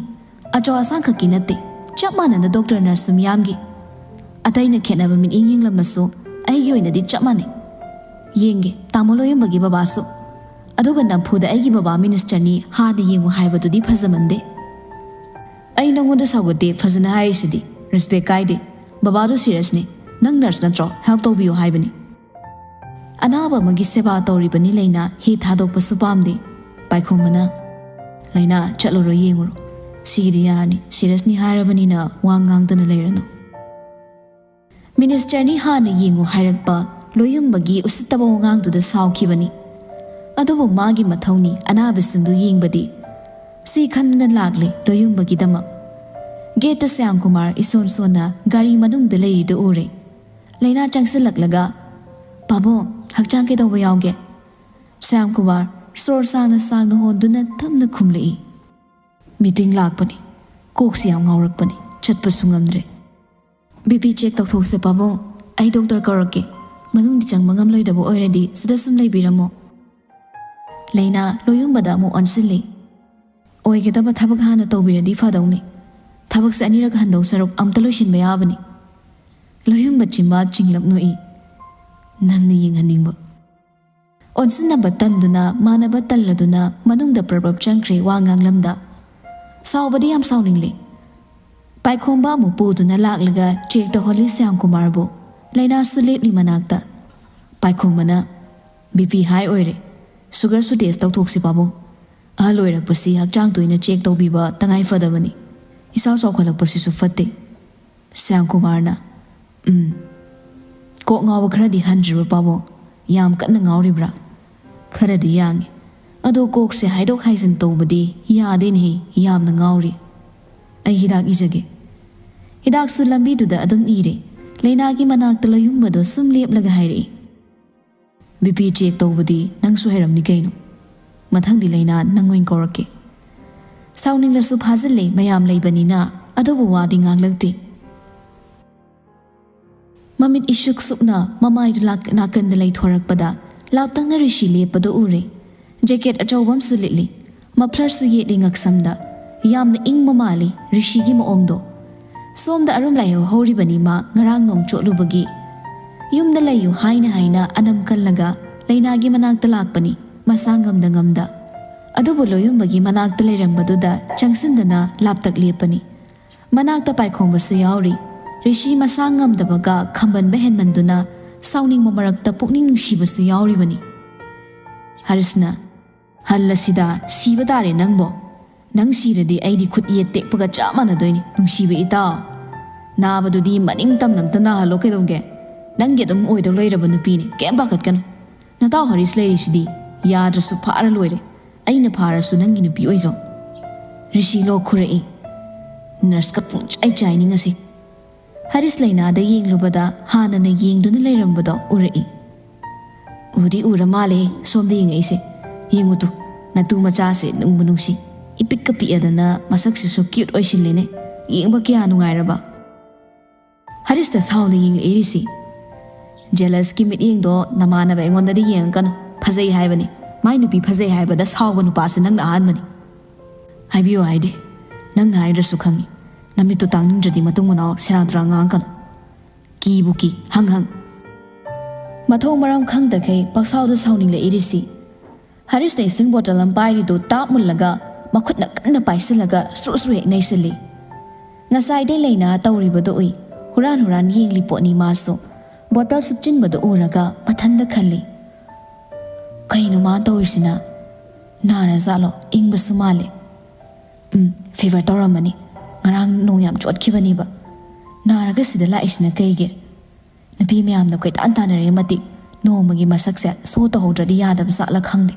ꯑꯆꯧ ꯑꯁꯥꯡ ꯈꯛꯀꯤ ꯅꯠꯇꯦ, ꯆꯞ ꯃꯥꯟꯅꯅ ꯗꯣꯛꯇꯔ ꯅꯔꯁꯁꯨ ꯃꯤꯌꯥꯝꯒꯤ꯫ ꯑꯇꯩꯅ ꯈꯦꯠꯅꯕ ꯃꯤꯠꯌꯦꯡ ꯌꯦꯡꯂꯝꯃꯁꯨ ꯑꯩꯒꯤ ꯑꯣꯏꯅꯗꯤ ꯆꯞ ꯃꯥꯟꯅꯩ꯫ ꯌꯦꯡꯒꯦ ꯇꯥꯃꯣ ꯂꯣꯌꯨꯝꯕꯒꯤ ꯕꯕꯥꯁꯨ"꯫ ꯑꯗꯨꯒ ꯅꯝꯐꯨꯗ "ꯑꯩꯒꯤ ꯕꯕꯥ ꯃꯤꯅꯤꯁꯇꯔꯅꯤ, ꯍꯥꯟꯅ ꯌꯦꯡꯉꯨ" ꯍꯥꯏꯕꯗꯨꯗꯤ ꯐꯖꯃꯟꯗꯦ꯫ "ꯑꯩ ꯅꯉꯣꯟꯗ ꯁꯧꯒꯠꯇꯦ, ꯐꯖꯅ ꯍꯥꯏꯔꯤꯁꯤꯗꯤ꯫ ꯔꯦꯁꯄꯦꯛ ꯀꯥꯏꯗꯦ꯫ ꯕꯕꯥꯗꯨ ꯁꯤꯔꯤꯌꯁꯅꯤ꯫ ꯅꯪ ꯅꯔꯁ ꯅꯠꯇ꯭ꯔꯣ? ꯍꯦꯜꯞ ꯇꯧꯕꯤꯌꯨ ꯍꯥꯏꯕꯅꯤ"꯫ ꯑꯅꯥꯕ ꯑꯃꯒꯤ ꯁꯦꯕꯥ ꯇꯧꯔꯤꯕꯅꯤ ꯂꯩꯅꯥ, ꯍꯤ ꯊꯥꯗꯣꯛꯄꯁꯨ ꯄꯥꯝꯗꯦ꯫ ꯄꯥꯏꯈꯣꯝꯕꯅ, "ꯂꯩꯅꯥ, ꯆꯠꯂꯨꯔꯣ, ꯌꯦꯡꯉꯨꯔꯣ꯫ ꯁꯤꯒꯤꯗꯤ ꯌꯥꯔꯅꯤ, ꯁꯤꯔꯤꯌꯁꯅꯤ ꯍꯥꯏꯔꯕꯅꯤꯅ ꯋꯥ ꯉꯥꯡꯗꯅ ꯂꯩꯔꯅꯨ"꯫ ꯃꯤꯅꯤꯁꯇꯔꯅꯤ ꯍꯥꯟꯅ ꯌꯦꯡꯉꯨ ꯍꯥꯏꯔꯛꯄ ꯂꯣꯌꯨꯝꯕꯒꯤ ꯎꯁꯤꯠꯇꯕ ꯋꯥꯉꯥꯡꯗꯨꯗ ꯁꯥꯎꯈꯤꯕꯅꯤ꯫ ꯑꯗꯨꯕꯨ ꯃꯥꯒꯤ ꯃꯊꯧꯅꯤ ꯑꯅꯥꯕꯁꯤꯡꯗꯨ ꯌꯦꯡꯕꯗꯤ꯫ ꯁꯤ ꯈꯟꯗꯨꯅ ꯂꯥꯛꯂꯦ ꯂꯣꯌꯨꯝꯕꯒꯤꯗꯃꯛ꯫ ꯒꯦꯠꯇ ꯁ꯭ꯌꯥꯝ ꯀꯨꯃꯥꯔ ꯏꯁꯣꯟ ꯁꯣꯟꯅ ꯒꯥꯔꯤ ꯃꯅꯨꯡꯗ ꯂꯩꯔꯤꯗꯨ ꯎꯔꯦ꯫ ꯂꯩꯅꯥ ꯆꯪꯁꯤꯜꯂꯛꯂꯒ, "ꯄꯥꯕꯨꯡ, ꯍꯛꯆꯥꯡ ꯀꯩꯗꯧꯕ ꯌꯥꯎꯒꯦ?" ꯁ꯭ꯌꯥꯝ ꯀꯨꯃꯥꯔ ꯁꯣꯔ ꯁꯥꯡꯅ ꯁꯥꯡꯅ ꯍꯣꯟꯗꯨꯅ ꯇꯞꯅ ꯈꯨꯝꯂꯛꯏ꯫ "ꯃꯤꯇꯤꯡ ꯂꯥꯛꯄꯅꯤ꯫ ꯀꯣꯛꯁꯤ ꯌꯥꯝ ꯉꯥꯎꯔꯛꯄꯅꯤ꯫ ꯆꯠꯄꯁꯨ ꯉꯝꯗ꯭ꯔꯦ"꯫ "ꯕꯤ ꯄꯤ ꯆꯦꯛ ꯇꯧꯊꯣꯛꯁꯦ ꯄꯥꯕꯨꯡ꯫ ꯑꯩ ꯗꯣꯛꯇꯔ ꯀꯧꯔꯛꯀꯦ"꯫ ꯃꯅꯨꯡꯗꯤ ꯆꯪꯕ ꯉꯝꯂꯣꯏꯗꯕ ꯑꯣꯏꯔꯗꯤ ꯁꯤꯗ ꯁꯨꯝ ꯂꯩꯕꯤꯔꯝꯃꯣ꯫ ꯂꯩꯅꯥ ꯂꯣꯌꯨꯝꯕꯗ ꯑꯃꯨꯛ ꯑꯣꯟꯁꯤꯜꯂꯤ꯫ ꯑꯣꯏꯒꯗꯕ ꯊꯕꯛ ꯍꯥꯟꯅ ꯇꯧꯕꯤꯔꯗꯤ ꯐꯗꯧꯅꯤ꯫ ꯊꯕꯛꯁꯦ ꯑꯅꯤꯔꯛ ꯍꯟꯗꯧ ꯁꯔꯨꯛ ꯑꯝꯇ ꯂꯣꯏꯁꯤꯟꯕ ꯌꯥꯕꯅꯤ꯫ ꯂꯣꯌꯨꯝꯕ ꯆꯤꯝꯕꯥꯜ ꯆꯤꯡꯂꯞ ꯅꯣꯛꯏ꯫ ꯅꯪꯅ ꯌꯦꯡꯍꯟꯅꯤꯡꯕ꯫ ꯑꯣꯟꯁꯤꯟꯅꯕ ꯇꯟꯗꯨꯅ ꯃꯥꯟꯅꯕ ꯇꯜꯂꯗꯨꯅ ꯃꯅꯨꯡꯗ ꯄ꯭ꯔꯞ ꯄ꯭ꯔꯞ ꯆꯪꯈ꯭ꯔꯦ ꯋꯥ ꯉꯥꯡꯂꯝꯗ꯫ ꯁꯥꯎꯕꯗꯤ ꯌꯥꯝ ꯁꯥꯎꯅꯤꯡꯂꯦ꯫ ꯄꯥꯏꯈꯣꯝꯕ ꯑꯃꯨꯛ ꯄꯨꯗꯨꯅ ꯂꯥꯛꯂꯒ ꯆꯦꯛ ꯇꯧꯍꯜꯂꯤ ꯁ꯭ꯌꯥꯝ ꯀꯨꯃꯥꯔꯕꯨ꯫ ꯂꯩꯅꯥꯁꯨ ꯂꯦꯞꯂꯤ ꯃꯅꯥꯛꯇ꯫ ꯄꯥꯏꯈꯣꯝꯕꯅ, "ꯕꯤ ꯄꯤ ꯍꯥꯏ ꯑꯣꯏꯔꯦ꯫ ꯁꯨꯒꯔꯁꯨ ꯇꯦꯁ ꯇꯧꯊꯣꯛꯁꯤ ꯄꯥꯕꯨꯡ꯫ ꯑꯍꯜ ꯑꯣꯏꯔꯛꯄꯁꯤ ꯍꯛꯆꯥꯡ ꯇꯣꯏꯅ ꯆꯦꯛ ꯇꯧꯕꯤꯕ ꯇꯉꯥꯏ ꯐꯗꯕꯅꯤ꯫ ꯏꯁꯥ ꯆꯥꯎꯈꯠꯂꯛꯄꯁꯤꯁꯨ ꯐꯠꯇꯦ"꯫ ꯁ꯭ꯌꯥꯝ ꯀꯨꯃꯥꯔꯅ, "ꯎꯝ꯫ ꯀꯣꯛ ꯉꯥꯎꯕ ꯈꯔꯗꯤ ꯍꯟꯗ꯭ꯔꯤꯕ꯭ꯔꯥ ꯄꯥꯕꯨꯡ? ꯌꯥꯝ ꯀꯟꯅ ꯉꯥꯎꯔꯤꯕ꯭ꯔꯥ?" "ꯈꯔꯗꯤ ꯌꯥꯡꯉꯤ꯫ ꯑꯗꯣ ꯀꯣꯛꯁꯦ ꯍꯥꯏꯗꯣꯛ ꯍꯥꯏꯖꯤꯟ ꯇꯧꯕꯗꯤ ꯌꯥꯗꯦꯅꯦꯍꯦ, ꯌꯥꯝꯅ ꯉꯥꯎꯔꯤ꯫ ꯑꯩ ꯍꯤꯗꯥꯛ ꯏꯖꯒꯦ"꯫ ꯍꯤꯗꯥꯛꯁꯨ ꯂꯝꯕꯤꯗꯨꯗ ꯑꯗꯨꯝ ꯏꯔꯦ꯫ ꯂꯩꯅꯥꯒꯤ ꯃꯅꯥꯛꯇ ꯂꯣꯌꯨꯝꯕꯗꯣ ꯁꯨꯝ ꯂꯦꯞꯂꯒ ꯍꯥꯏꯔꯛꯏ, "ꯕꯤ ꯄꯤ ꯆꯦꯛ ꯇꯧꯕꯗꯤ ꯅꯪꯁꯨ ꯍꯩꯔꯝꯅꯤ ꯀꯩꯅꯣ꯫ ꯃꯊꯪꯗꯤ ꯂꯩꯅꯥ ꯅꯪ ꯑꯣꯏꯅ ꯀꯧꯔꯛꯀꯦ"꯫ ꯁꯥꯎꯅꯤꯡꯂꯁꯨ ꯐꯥꯖꯤꯜꯂꯦ, ꯃꯌꯥꯝ ꯂꯩꯕꯅꯤꯅ꯫ ꯑꯗꯨꯕꯨ ꯋꯥꯗꯤ ꯉꯥꯡꯂꯛꯇꯦ꯫ ꯃꯃꯤꯠ ꯏꯁꯨꯛ ꯁꯨꯛꯅ ꯃꯃꯥꯏꯗꯨ ꯂꯥꯛ-, ꯅꯥꯀꯟꯗ ꯂꯩꯊꯣꯔꯛꯄꯗ ꯂꯥꯞꯇꯛꯅ ꯔꯤꯁꯤ ꯂꯦꯞꯄꯗꯨ ꯎꯔꯦ꯫ ꯖꯦꯀꯦꯠ ꯑꯆꯧꯕ ꯑꯃꯁꯨ ꯂꯤꯠꯂꯤ꯫ ꯃꯐ꯭ꯂꯔꯁꯨ ꯌꯦꯠꯂꯤ ꯉꯛꯁꯝꯗ꯫ ꯌꯥꯝꯅ ꯏꯪꯕ ꯃꯥꯜꯂꯤ ꯔꯤꯁꯤꯒꯤ ꯃꯑꯣꯡꯗꯣ꯫ ꯁꯣꯝꯗ ꯑꯔꯨꯝ ꯂꯥꯏꯍꯧ ꯍꯧꯔꯤꯕꯅꯤ ꯃꯥ ꯉꯔꯥꯡ ꯅꯣꯡ ꯆꯣꯠꯂꯨꯕꯒꯤ꯫ ꯌꯨꯝꯗ ꯂꯩꯌꯨ ꯍꯥꯏꯅ ꯍꯥꯏꯅ ꯑꯅꯝ ꯀꯜꯂꯒ ꯂꯩꯅꯥꯒꯤ ꯃꯅꯥꯛꯇ ꯂꯥꯛꯄꯅꯤ ꯃꯁꯥ ꯉꯝꯗ ꯉꯝꯗ꯫ ꯑꯗꯨꯕꯨ ꯂꯣꯌꯨꯝꯕꯒꯤ ꯃꯅꯥꯛꯇ ꯂꯩꯔꯝꯕꯗꯨꯗ ꯆꯪꯁꯤꯟꯗꯅ ꯂꯥꯞꯇꯛ ꯂꯦꯞꯄꯅꯤ꯫ ꯃꯅꯥꯛꯇ ꯄꯥꯏꯈꯣꯝꯕꯁꯨ ꯌꯥꯎꯔꯤ꯫ ꯔꯤꯁꯤ ꯃꯁꯥ ꯉꯝꯗꯕꯒ ꯈꯝꯕꯟꯕ ꯍꯦꯟꯃꯟꯗꯨꯅ ꯁꯥꯎꯅꯤꯡꯕ ꯃꯔꯛꯇ ꯄꯨꯛꯅꯤꯡ ꯅꯨꯡꯁꯤꯕꯁꯨ ꯌꯥꯎꯔꯤꯕꯅꯤ꯫ ꯍꯔꯤꯁꯅ, "ꯍꯜꯂꯁꯤꯗ, ꯁꯤꯕ ꯇꯥꯔꯦ ꯅꯪꯕꯣ꯫ ꯅꯪ ꯁꯤꯔꯗꯤ ꯑꯩꯗꯤ ꯈꯨꯠ ꯌꯦꯠ ꯇꯦꯛꯄꯒ ꯆꯞ ꯃꯥꯟꯅꯗꯣꯏꯅꯤ, ꯅꯨꯡꯁꯤꯕ ꯏꯇꯥꯎ꯫ ꯅꯥꯕꯗꯨꯗꯤ ꯃꯅꯤꯡ ꯇꯝꯅ ꯑꯝꯇ ꯅꯥꯍꯜꯂꯣ ꯀꯩꯗꯧꯒꯦ? ꯅꯪꯒꯤ ꯑꯗꯨꯝ ꯑꯣꯏꯗꯧ ꯂꯩꯔꯕ ꯅꯨꯄꯤꯅꯤ, ꯀꯩꯝ ꯄꯥꯈꯠꯀꯅꯨ꯫ ꯅꯇꯥꯎ ꯍꯔꯤꯁ ꯂꯩꯔꯤꯁꯤꯗꯤ, ꯌꯥꯗ꯭ꯔꯁꯨ ꯐꯥꯔ ꯂꯣꯏꯔꯦ꯫ ꯑꯩꯅ ꯐꯥꯔꯁꯨ ꯅꯪꯒꯤ ꯅꯨꯄꯤ ꯑꯣꯏꯖꯧ"꯫ ꯔꯤꯁꯤ ꯂꯣꯛ ꯈꯨꯔꯛꯏ꯫ ꯅꯔꯁꯀ ꯄꯨꯡꯆꯥꯏ ꯆꯥꯏꯅꯤ ꯉꯁꯤ꯫ ꯍꯔꯤꯁ ꯂꯩꯅꯥꯗ ꯌꯦꯡꯂꯨꯕꯗ ꯍꯥꯟꯅꯅ ꯌꯦꯡꯗꯨꯅ ꯂꯩꯔꯝꯕꯗꯣ ꯎꯔꯛꯏ꯫ "ꯎꯗꯤ ꯎꯔ ꯃꯥꯜꯂꯦ ꯁꯣꯝꯗ ꯌꯦꯡꯉꯛꯏꯁꯦ꯫ ꯌꯦꯡꯉꯨ ꯇꯨ, ꯅꯇꯨ ꯃꯆꯥꯁꯦ ꯅꯨꯡꯕꯨ ꯅꯨꯡꯁꯤ꯫ ꯏꯄꯤꯛꯀ ꯄꯤꯛꯑꯗꯅ ꯃꯁꯛꯁꯤꯁꯨ ꯀ꯭ꯌꯨꯠ ꯑꯣꯏꯁꯤꯜꯂꯦꯅꯦ꯫ ꯌꯦꯡꯕ ꯀꯌꯥ ꯅꯨꯡꯉꯥꯏꯔꯕ"꯫ ꯍꯔꯤꯁꯇ ꯁꯥꯎꯅ ꯌꯦꯡꯂꯛꯏ ꯔꯤꯁꯤ꯫ ꯖꯦꯂꯁꯀꯤ ꯃꯤꯠꯌꯦꯡꯗꯣ ꯅꯃꯥꯟꯅꯕ ꯑꯩꯉꯣꯟꯗꯗꯤ ꯌꯦꯡꯉꯛꯀꯅꯨ꯫ ꯐꯖꯩ ꯍꯥꯏꯕꯅꯤ꯫ ꯃꯥꯏ ꯅꯨꯄꯤ ꯐꯖꯩ ꯍꯥꯏꯕꯗ ꯁꯥꯎꯕ ꯅꯨꯄꯥꯁꯦ ꯅꯪꯅ ꯑꯍꯥꯟꯕꯅꯤ꯫ ꯍꯥꯏꯕꯤꯌꯨ ꯍꯥꯏꯗꯦ꯫ ꯅꯪꯅ ꯍꯥꯏꯗ꯭ꯔꯁꯨ ꯈꯪꯉꯤ꯫ ꯅꯃꯤꯠꯇꯨ ꯇꯥꯡꯅꯤꯡꯗ꯭ꯔꯗꯤ ꯃꯇꯨꯡ ꯃꯅꯥꯎ ꯁꯦꯔꯥꯟ ꯇꯨꯔꯥꯟ ꯉꯥꯡꯉꯛꯀꯅꯨ꯫ ꯀꯤꯕꯨ ꯀꯤ꯫ ꯍꯪ ꯍꯪ꯫ ꯃꯊꯧ ꯃꯔꯝ ꯈꯪꯗꯈꯩ ꯄꯪꯁꯥꯎꯗ ꯁꯥꯎꯅꯤꯡꯂꯛꯏꯔꯤꯁꯤ꯫ ꯍꯔꯤꯁꯅ ꯏꯁꯤꯡ ꯕꯣꯇꯜ ꯑꯃ ꯄꯥꯏꯔꯤꯗꯨ ꯇꯥꯞ ꯃꯨꯜꯂꯒ ꯃꯈꯨꯠꯅ ꯀꯟꯅ ꯄꯥꯏꯁꯤꯜꯂꯒ ꯁ꯭ꯔꯨ ꯁ꯭ꯔꯨ ꯍꯦꯛ ꯅꯩꯁꯤꯜꯂꯤ꯫ ꯉꯁꯥꯏꯗꯩ ꯂꯩꯅꯥ ꯇꯧꯔꯤꯕꯗꯨ ꯎꯏ꯫ ꯍꯨꯔꯥꯟ ꯍꯨꯔꯥꯟ ꯌꯦꯡꯂꯤ ꯄꯣꯠꯅꯤ ꯃꯥꯁꯨ꯫ ꯕꯣꯇꯜ ꯁꯨꯞꯆꯤꯟꯕꯗꯨ ꯎꯔꯒ ꯃꯊꯟꯗ ꯈꯜꯂꯤ, "ꯀꯩꯅꯣ ꯃꯥ ꯇꯧꯔꯤꯁꯤꯅ? ꯅꯥꯔꯖꯥꯠꯂꯣ? ꯏꯪꯕꯁꯨ ꯃꯥꯜꯂꯦ꯫ ꯎꯝ, ꯐꯤꯚꯔ ꯇꯧꯔꯝꯃꯅꯤ꯫ ꯉꯔꯥꯡ ꯅꯣꯡ ꯌꯥꯝ ꯆꯣꯠꯈꯤꯕꯅꯦꯕ꯫ ꯅꯥꯔꯒ ꯁꯤꯗ ꯂꯥꯛꯏꯁꯤꯅ ꯀꯩꯒꯤ? ꯅꯨꯄꯤ ꯃꯌꯥꯝꯅ ꯀꯣꯏꯇꯥꯟ ꯇꯥꯟꯅꯔꯦ ꯃꯇꯤꯛ꯫ ꯅꯣꯡꯃꯒꯤ ꯃꯁꯛꯁꯦ ꯁꯣ ꯇꯧꯍꯧꯗ꯭ꯔꯗꯤ ꯌꯥꯗꯕ ꯖꯥꯠꯂ ꯈꯪꯗꯦ꯫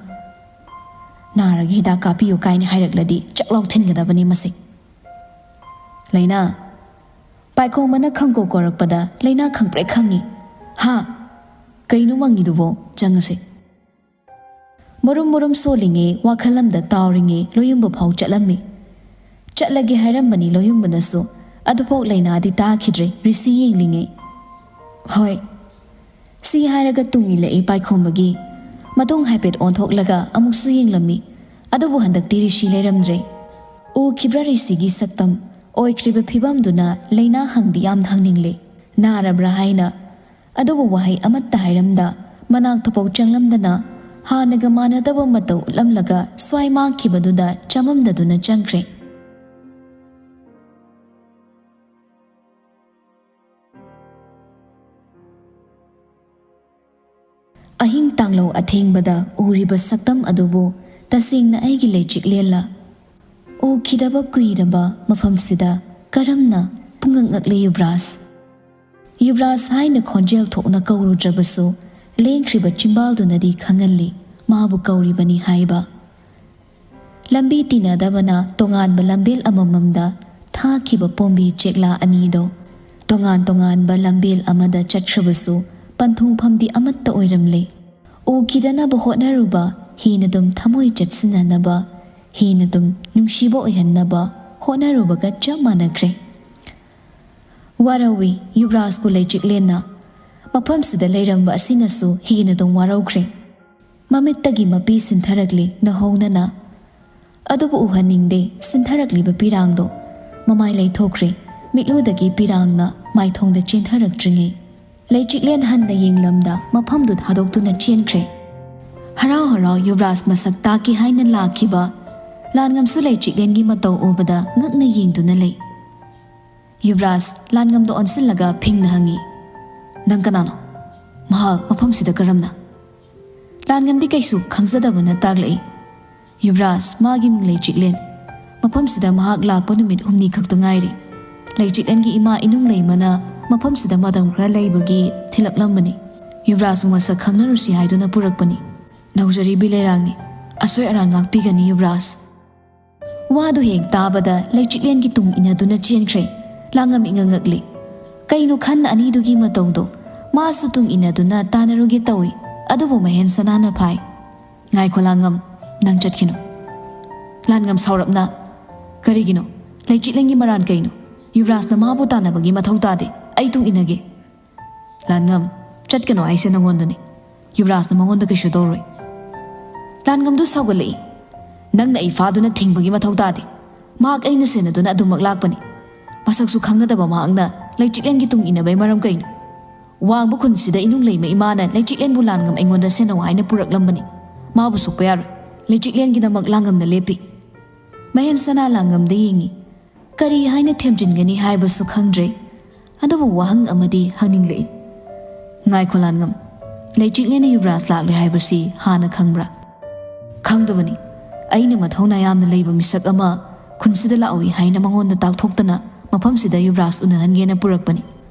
ꯅꯥꯔꯒ ꯍꯤꯗꯥꯛ ꯀꯥꯞꯄꯤꯌꯨ ꯀꯥꯏꯅ ꯍꯥꯏꯔꯛꯂꯗꯤ ꯆꯥꯛ ꯂꯥꯎ ꯊꯤꯟꯒꯗꯕꯅꯤ ꯃꯁꯤ꯫" "ꯂꯩꯅꯥ!" ꯄꯥꯏꯈꯣꯝꯕꯅ ꯈꯪꯀꯧ ꯀꯧꯔꯛꯄꯗ ꯂꯩꯅꯥ ꯈꯪꯄ꯭ꯔꯦꯛ ꯈꯪꯉꯤ꯫ "ꯍꯥ? ꯀꯩꯅꯣ ꯃꯪꯉꯤꯗꯨꯕꯣ? ꯆꯪꯉꯁꯦ꯫" ꯃꯨꯔꯨꯝ ꯃꯨꯔꯨꯝ ꯁꯣꯜꯂꯤꯉꯩ, ꯋꯥꯈꯜ ꯑꯃꯗ ꯇꯥꯎꯔꯤꯉꯩ ꯂꯣꯌꯨꯝꯕ ꯐꯥꯎ ꯆꯠꯂꯝꯃꯤ꯫ ꯆꯠꯂꯒꯦ ꯍꯥꯏꯔꯝꯕꯅꯤ ꯂꯣꯌꯨꯝꯕꯅꯁꯨ꯫ ꯑꯗꯨꯐꯥꯎ ꯂꯩꯅꯥꯗꯤ ꯇꯥꯈꯤꯗ꯭ꯔꯦ ꯔꯤꯁꯤ ꯌꯦꯡꯂꯤꯉꯩ꯫ "ꯍꯣꯏ꯫" ꯁꯤ ꯍꯥꯏꯔꯒ ꯇꯨꯡ ꯏꯜꯂꯛꯏ ꯄꯥꯏꯈꯣꯝꯕꯒꯤ꯫ ꯃꯇꯨꯡ ꯍꯥꯏꯐꯦꯠ ꯑꯣꯟꯊꯣꯛꯂꯒ ꯑꯃꯨꯛꯁꯨ ꯌꯦꯡꯂꯝꯃꯤ꯫ ꯑꯗꯨꯕꯨ ꯍꯟꯗꯛꯇꯤ ꯔꯤꯁꯤ ꯂꯩꯔꯝꯗ꯭ꯔꯦ꯫ ꯎꯈꯤꯕ꯭ꯔꯥ ꯔꯤꯁꯤꯒꯤ ꯁꯛꯇꯝ? ꯑꯣꯏꯈ꯭ꯔꯤꯕ ꯐꯤꯕꯝꯗꯨꯅ ꯂꯩꯅꯥ ꯍꯪꯗꯤ ꯌꯥꯝꯅ ꯍꯪꯅꯤꯡꯂꯦ꯫ "ꯅꯥꯔꯕ꯭ꯔꯥ?" ꯍꯥꯏꯅ꯫ ꯑꯗꯨꯕꯨ ꯋꯥꯍꯩ ꯑꯃꯠꯇ ꯍꯥꯏꯔꯝꯗ, ꯃꯅꯥꯛꯇꯐꯥꯎ ꯆꯪꯂꯝꯗꯅ, ꯍꯥꯟꯅꯒ ꯃꯥꯟꯅꯗꯕ ꯃꯇꯧ ꯎꯠꯂꯝꯂꯒ ꯁ꯭ꯋꯥꯏ ꯃꯥꯡꯈꯤꯕꯗꯨꯗ ꯆꯃꯝꯗꯗꯨꯅ ꯆꯪꯈ꯭ꯔꯦ꯫ ꯑꯍꯤꯡ ꯇꯥꯡꯂꯧ ꯑꯊꯦꯡꯕꯗ ꯎꯔꯤꯕ ꯁꯛꯇꯝ ꯑꯗꯨꯕꯨ ꯇꯁꯦꯡꯅ ꯑꯩꯒꯤ ꯂꯩꯆꯤꯛꯂꯦꯟꯂ? ꯎꯈꯤꯗꯕ ꯀꯨꯏꯔꯕ ꯃꯐꯝꯁꯤꯗ ꯀꯔꯝꯅ? ꯄꯨꯡꯉꯛ ꯉꯛꯂꯤ ꯌꯨꯕ꯭ꯔꯥꯖ꯫ ꯌꯨꯕ꯭ꯔꯥꯖ ꯍꯥꯏꯅ ꯈꯣꯟꯖꯦꯜ ꯊꯣꯛꯅ ꯀꯧꯔꯨꯗ꯭ꯔꯕꯁꯨ, ꯂꯦꯡꯈ꯭ꯔꯤꯕ ꯆꯤꯝꯕꯥꯜꯗꯨꯅꯗꯤ ꯈꯪꯍꯜꯂꯤ ꯃꯥꯕꯨ ꯀꯧꯔꯤꯕꯅꯤ ꯍꯥꯏꯕ꯫ ꯂꯝꯕꯤ ꯇꯤꯟꯅꯗꯕꯅ ꯇꯣꯉꯥꯟꯕ ꯂꯝꯕꯦꯜ ꯑꯃꯃꯝꯗ ꯊꯥꯈꯤꯕ ꯄꯣꯝꯕꯤ ꯆꯦꯛꯂꯥ ꯑꯅꯤꯗꯣ ꯇꯣꯉꯥꯟ ꯇꯣꯉꯥꯟꯕ ꯂꯝꯕꯦꯜ ꯑꯃꯗ ꯆꯠꯈ꯭ꯔꯕꯁꯨ ꯄꯟꯊꯨꯡꯐꯝꯗꯤ ꯑꯃꯠꯇ ꯑꯣꯏꯔꯝꯂꯦ꯫ ꯎꯈꯤꯗꯅꯕ ꯍꯣꯠꯅꯔꯨꯕ, ꯍꯦꯟꯅꯗꯨꯝ ꯊꯃꯣꯏ ꯆꯦꯠꯁꯤꯟꯅꯅꯕ, ꯍꯦꯟꯅꯗꯨꯝ ꯅꯨꯡꯁꯤꯕ ꯑꯣꯏꯍꯟꯅꯕ ꯍꯣꯠꯅꯔꯨꯕꯒ ꯆꯞ ꯃꯥꯟꯅꯈ꯭ꯔꯦ꯫ ꯋꯥꯔꯧꯏ ꯌꯨꯕ꯭ꯔꯥꯖꯄꯨ ꯂꯩꯆꯤꯛꯂꯦꯟꯅ꯫ ꯃꯐꯝꯁꯤꯗ ꯂꯩꯔꯝꯕ ꯑꯁꯤꯅꯁꯨ ꯍꯦꯟꯅ ꯑꯗꯨꯝ ꯋꯥꯔꯧꯈ꯭ꯔꯦ꯫ ꯃꯃꯤꯠꯇꯒꯤ ꯃꯄꯤ ꯁꯤꯟꯊꯔꯛꯂꯤ ꯅꯧꯍꯧꯅꯅ꯫ ꯑꯗꯨꯕꯨ ꯎꯍꯟꯅꯤꯡꯗꯦ ꯁꯤꯟꯊꯔꯛꯂꯤꯕ ꯄꯤꯔꯥꯡꯗꯣ꯫ ꯃꯃꯥꯏ ꯂꯩꯊꯣꯛꯈ꯭ꯔꯦ꯫ ꯃꯤꯠꯂꯨꯗꯒꯤ ꯄꯤꯔꯥꯡꯅ ꯃꯥꯏꯊꯣꯡꯗ ꯆꯦꯟꯊꯔꯛꯇ꯭ꯔꯤꯉꯩ꯫ ꯂꯩꯆꯤꯛꯂꯦꯟ ꯍꯟꯅ ꯌꯦꯡꯂꯝꯗ ꯃꯐꯝꯗꯨ ꯊꯥꯗꯣꯛꯇꯨꯅ ꯆꯦꯟꯈ꯭ꯔꯦ꯫ ꯍꯔꯥꯎ ꯍꯔꯥꯎ ꯌꯨꯕꯔꯥꯖ ꯃꯁꯛ ꯇꯥꯛꯀꯦ ꯍꯥꯏꯅ ꯂꯥꯛꯈꯤꯕ ꯂꯥꯟꯉꯝꯁꯨ ꯂꯩꯆꯤꯛꯂꯦꯟꯒꯤ ꯃꯇꯧ ꯎꯕꯗ ꯉꯛꯅ ꯌꯦꯡꯗꯨꯅ ꯂꯩ꯫ ꯌꯨꯕꯔꯥꯖ ꯂꯥꯟꯉꯝꯗ ꯑꯣꯟꯁꯤꯜꯂꯒ ꯐꯤꯡꯅ ꯍꯪꯉꯤ, "ꯅꯪ ꯀꯅꯥꯅꯣ? ꯃꯍꯥꯛ ꯃꯐꯝꯁꯤꯗ ꯀꯔꯝꯅ?" ꯂꯥꯟꯉꯝꯗꯤ ꯀꯩꯁꯨ ꯈꯪꯖꯗꯕꯅ ꯇꯥꯛꯂꯛꯏ, "ꯌꯨꯕꯔꯥꯖ, ꯃꯥꯒꯤ ꯃꯤꯡ ꯂꯩꯆꯤꯛꯂꯦꯟ꯫ ꯃꯐꯝꯁꯤꯗ ꯃꯍꯥꯛ ꯂꯥꯛꯄ ꯅꯨꯃꯤꯠ ꯍꯨꯝꯅꯤ ꯈꯛꯇ ꯉꯥꯏꯔꯤ꯫ ꯂꯩꯆꯤꯛꯂꯦꯟꯒꯤ ꯏꯃꯥ ꯏꯅꯨꯡ ꯂꯩꯃꯅ ꯃꯐꯝꯁꯤꯗ ꯃꯇꯝ ꯈꯔ ꯂꯩꯕꯒꯤ ꯊꯤꯜꯂꯛꯂꯝꯕꯅꯤ꯫ ꯌꯨꯕꯔꯥꯖꯕꯨ ꯃꯁꯛ ꯈꯪꯅꯔꯨꯁꯤ ꯍꯥꯏꯗꯨꯅ ꯄꯨꯔꯛꯄꯅꯤ꯫ ꯅꯧꯖꯔꯤꯕꯤ ꯂꯩꯔꯥꯡꯅꯤ꯫ ꯑꯁꯣꯏ ꯑꯔꯥꯟ ꯉꯥꯛꯄꯤꯒꯅꯤ ꯌꯨꯕꯔꯥꯖ꯫" ꯋꯥꯗꯨ ꯍꯦꯛ ꯇꯥꯕꯗ ꯂꯩꯆꯤꯛꯂꯦꯟꯒꯤ ꯇꯨꯡ ꯏꯟꯅꯗꯨꯅ ꯆꯦꯟꯈ꯭ꯔꯦ꯫ ꯂꯥꯡꯉꯝ ꯏꯉꯛ ꯉꯛꯂꯤ꯫ ꯀꯩꯅꯣ ꯈꯟ ꯑꯅꯤꯗꯨꯒꯤ ꯃꯇꯧꯗꯣ? ꯃꯥꯁꯨ ꯇꯨꯡ ꯏꯟꯅꯗꯨꯅ ꯇꯥꯟꯅꯔꯨꯒꯦ ꯇꯧꯏ꯫ ꯑꯗꯨꯕꯨ ꯃꯍꯦꯟ ꯁꯅꯥꯅ ꯐꯥꯏ꯫ "ꯉꯥꯏꯈꯣ ꯂꯥꯡꯉꯝ, ꯅꯪ ꯆꯠꯈꯤꯅꯨ꯫" ꯂꯥꯟꯉꯝ ꯁꯥꯎꯔꯞꯅ, "ꯀꯔꯤꯒꯤꯅꯣ? ꯂꯩꯆꯤꯛꯂꯦꯟꯒꯤ ꯃꯔꯥꯟ ꯀꯩꯅꯣ? ꯌꯨꯕꯔꯥꯖꯅ ꯃꯥꯕꯨ ꯇꯥꯟꯅꯕꯒꯤ ꯃꯊꯧ ꯇꯥꯗꯦ꯫ ꯑꯩ ꯇꯨꯡ ꯏꯟꯅꯒꯦ꯫" "ꯂꯥꯟꯉꯝ, ꯆꯠꯀꯅꯣ ꯍꯥꯏꯁꯦ ꯅꯪꯉꯣꯟꯗꯅꯤ꯫ ꯌꯨꯕꯔꯥꯖꯅ ꯃꯉꯣꯟꯗ ꯀꯩꯁꯨ ꯇꯧꯔꯣꯏ꯫" ꯂꯥꯟꯉꯝꯗꯨ ꯁꯥꯎꯒꯠꯂꯛꯏ꯫ "ꯅꯪꯅ ꯑꯩ ꯐꯥꯗꯨꯅ ꯊꯤꯡꯕꯒꯤ ꯃꯊꯧ ꯇꯥꯗꯦ꯫ ꯃꯍꯥꯛ ꯑꯩꯅ ꯁꯦꯟꯅꯗꯨꯅ ꯑꯗꯨꯃꯛ ꯂꯥꯛꯄꯅꯤ꯫ ꯃꯁꯛꯁꯨ ꯈꯪꯅꯗꯕ ꯃꯍꯥꯛꯅ ꯂꯩꯆꯤꯛꯂꯦꯟꯒꯤ ꯇꯨꯡ ꯏꯟꯅꯕꯩ ꯃꯔꯝ ꯀꯩꯅꯣ? ꯋꯥꯡꯕ ꯈꯨꯟꯁꯤꯗ ꯏꯅꯨꯡ ꯂꯩꯃ ꯏꯃꯥꯅ ꯂꯩꯆꯤꯛꯂꯦꯟꯕꯨ ꯂꯥꯟꯉꯝ ꯑꯩꯉꯣꯟꯗ ꯁꯦꯟꯅꯧ ꯍꯥꯏꯅ ꯄꯨꯔꯛꯂꯝꯕꯅꯤ꯫ ꯃꯥꯕꯨ ꯁꯣꯛꯄ ꯌꯥꯔꯣꯏ꯫" ꯂꯩꯆꯤꯛꯂꯦꯟꯒꯤꯗꯃꯛ ꯂꯥꯡꯉꯝꯅ ꯂꯦꯞꯄꯤ꯫ ꯃꯍꯦꯟ ꯁꯅꯥ ꯂꯥꯡꯉꯝꯗ ꯌꯦꯡꯉꯤ꯫ ꯀꯔꯤ ꯍꯥꯏꯅ ꯊꯦꯝꯖꯤꯟꯒꯅꯤ ꯍꯥꯏꯕꯁꯨ ꯈꯪꯗ꯭ꯔꯦ꯫ ꯑꯗꯨꯕꯨ ꯋꯥꯍꯪ ꯑꯃꯗꯤ ꯍꯪꯅꯤꯡꯂꯛꯏ꯫ "ꯉꯥꯏꯈꯣ ꯂꯥꯟꯉꯝ, ꯂꯩꯆꯤꯛꯂꯦꯟꯅ ꯌꯨꯕꯔꯥꯖ ꯂꯥꯛꯂꯦ ꯍꯥꯏꯕꯁꯤ ꯍꯥꯟꯅ ꯈꯪꯕ꯭ꯔꯥ?" "ꯈꯪꯗꯕꯅꯤ꯫ ꯑꯩꯅ ꯃꯊꯧꯅꯥ ꯌꯥꯝꯅ ꯂꯩꯕ ꯃꯤꯁꯛ ꯑꯃ ꯈꯨꯟꯁꯤꯗ ꯂꯥꯛꯎꯏ ꯍꯥꯏꯅ ꯃꯉꯣꯟꯗ ꯇꯥꯛꯊꯣꯛꯇꯅ ꯃꯐꯝꯁꯤꯗ ꯌꯨꯕꯔꯥꯖ ꯎꯅꯍꯟꯒꯦꯅ ꯄꯨꯔꯛꯄꯅꯤ꯫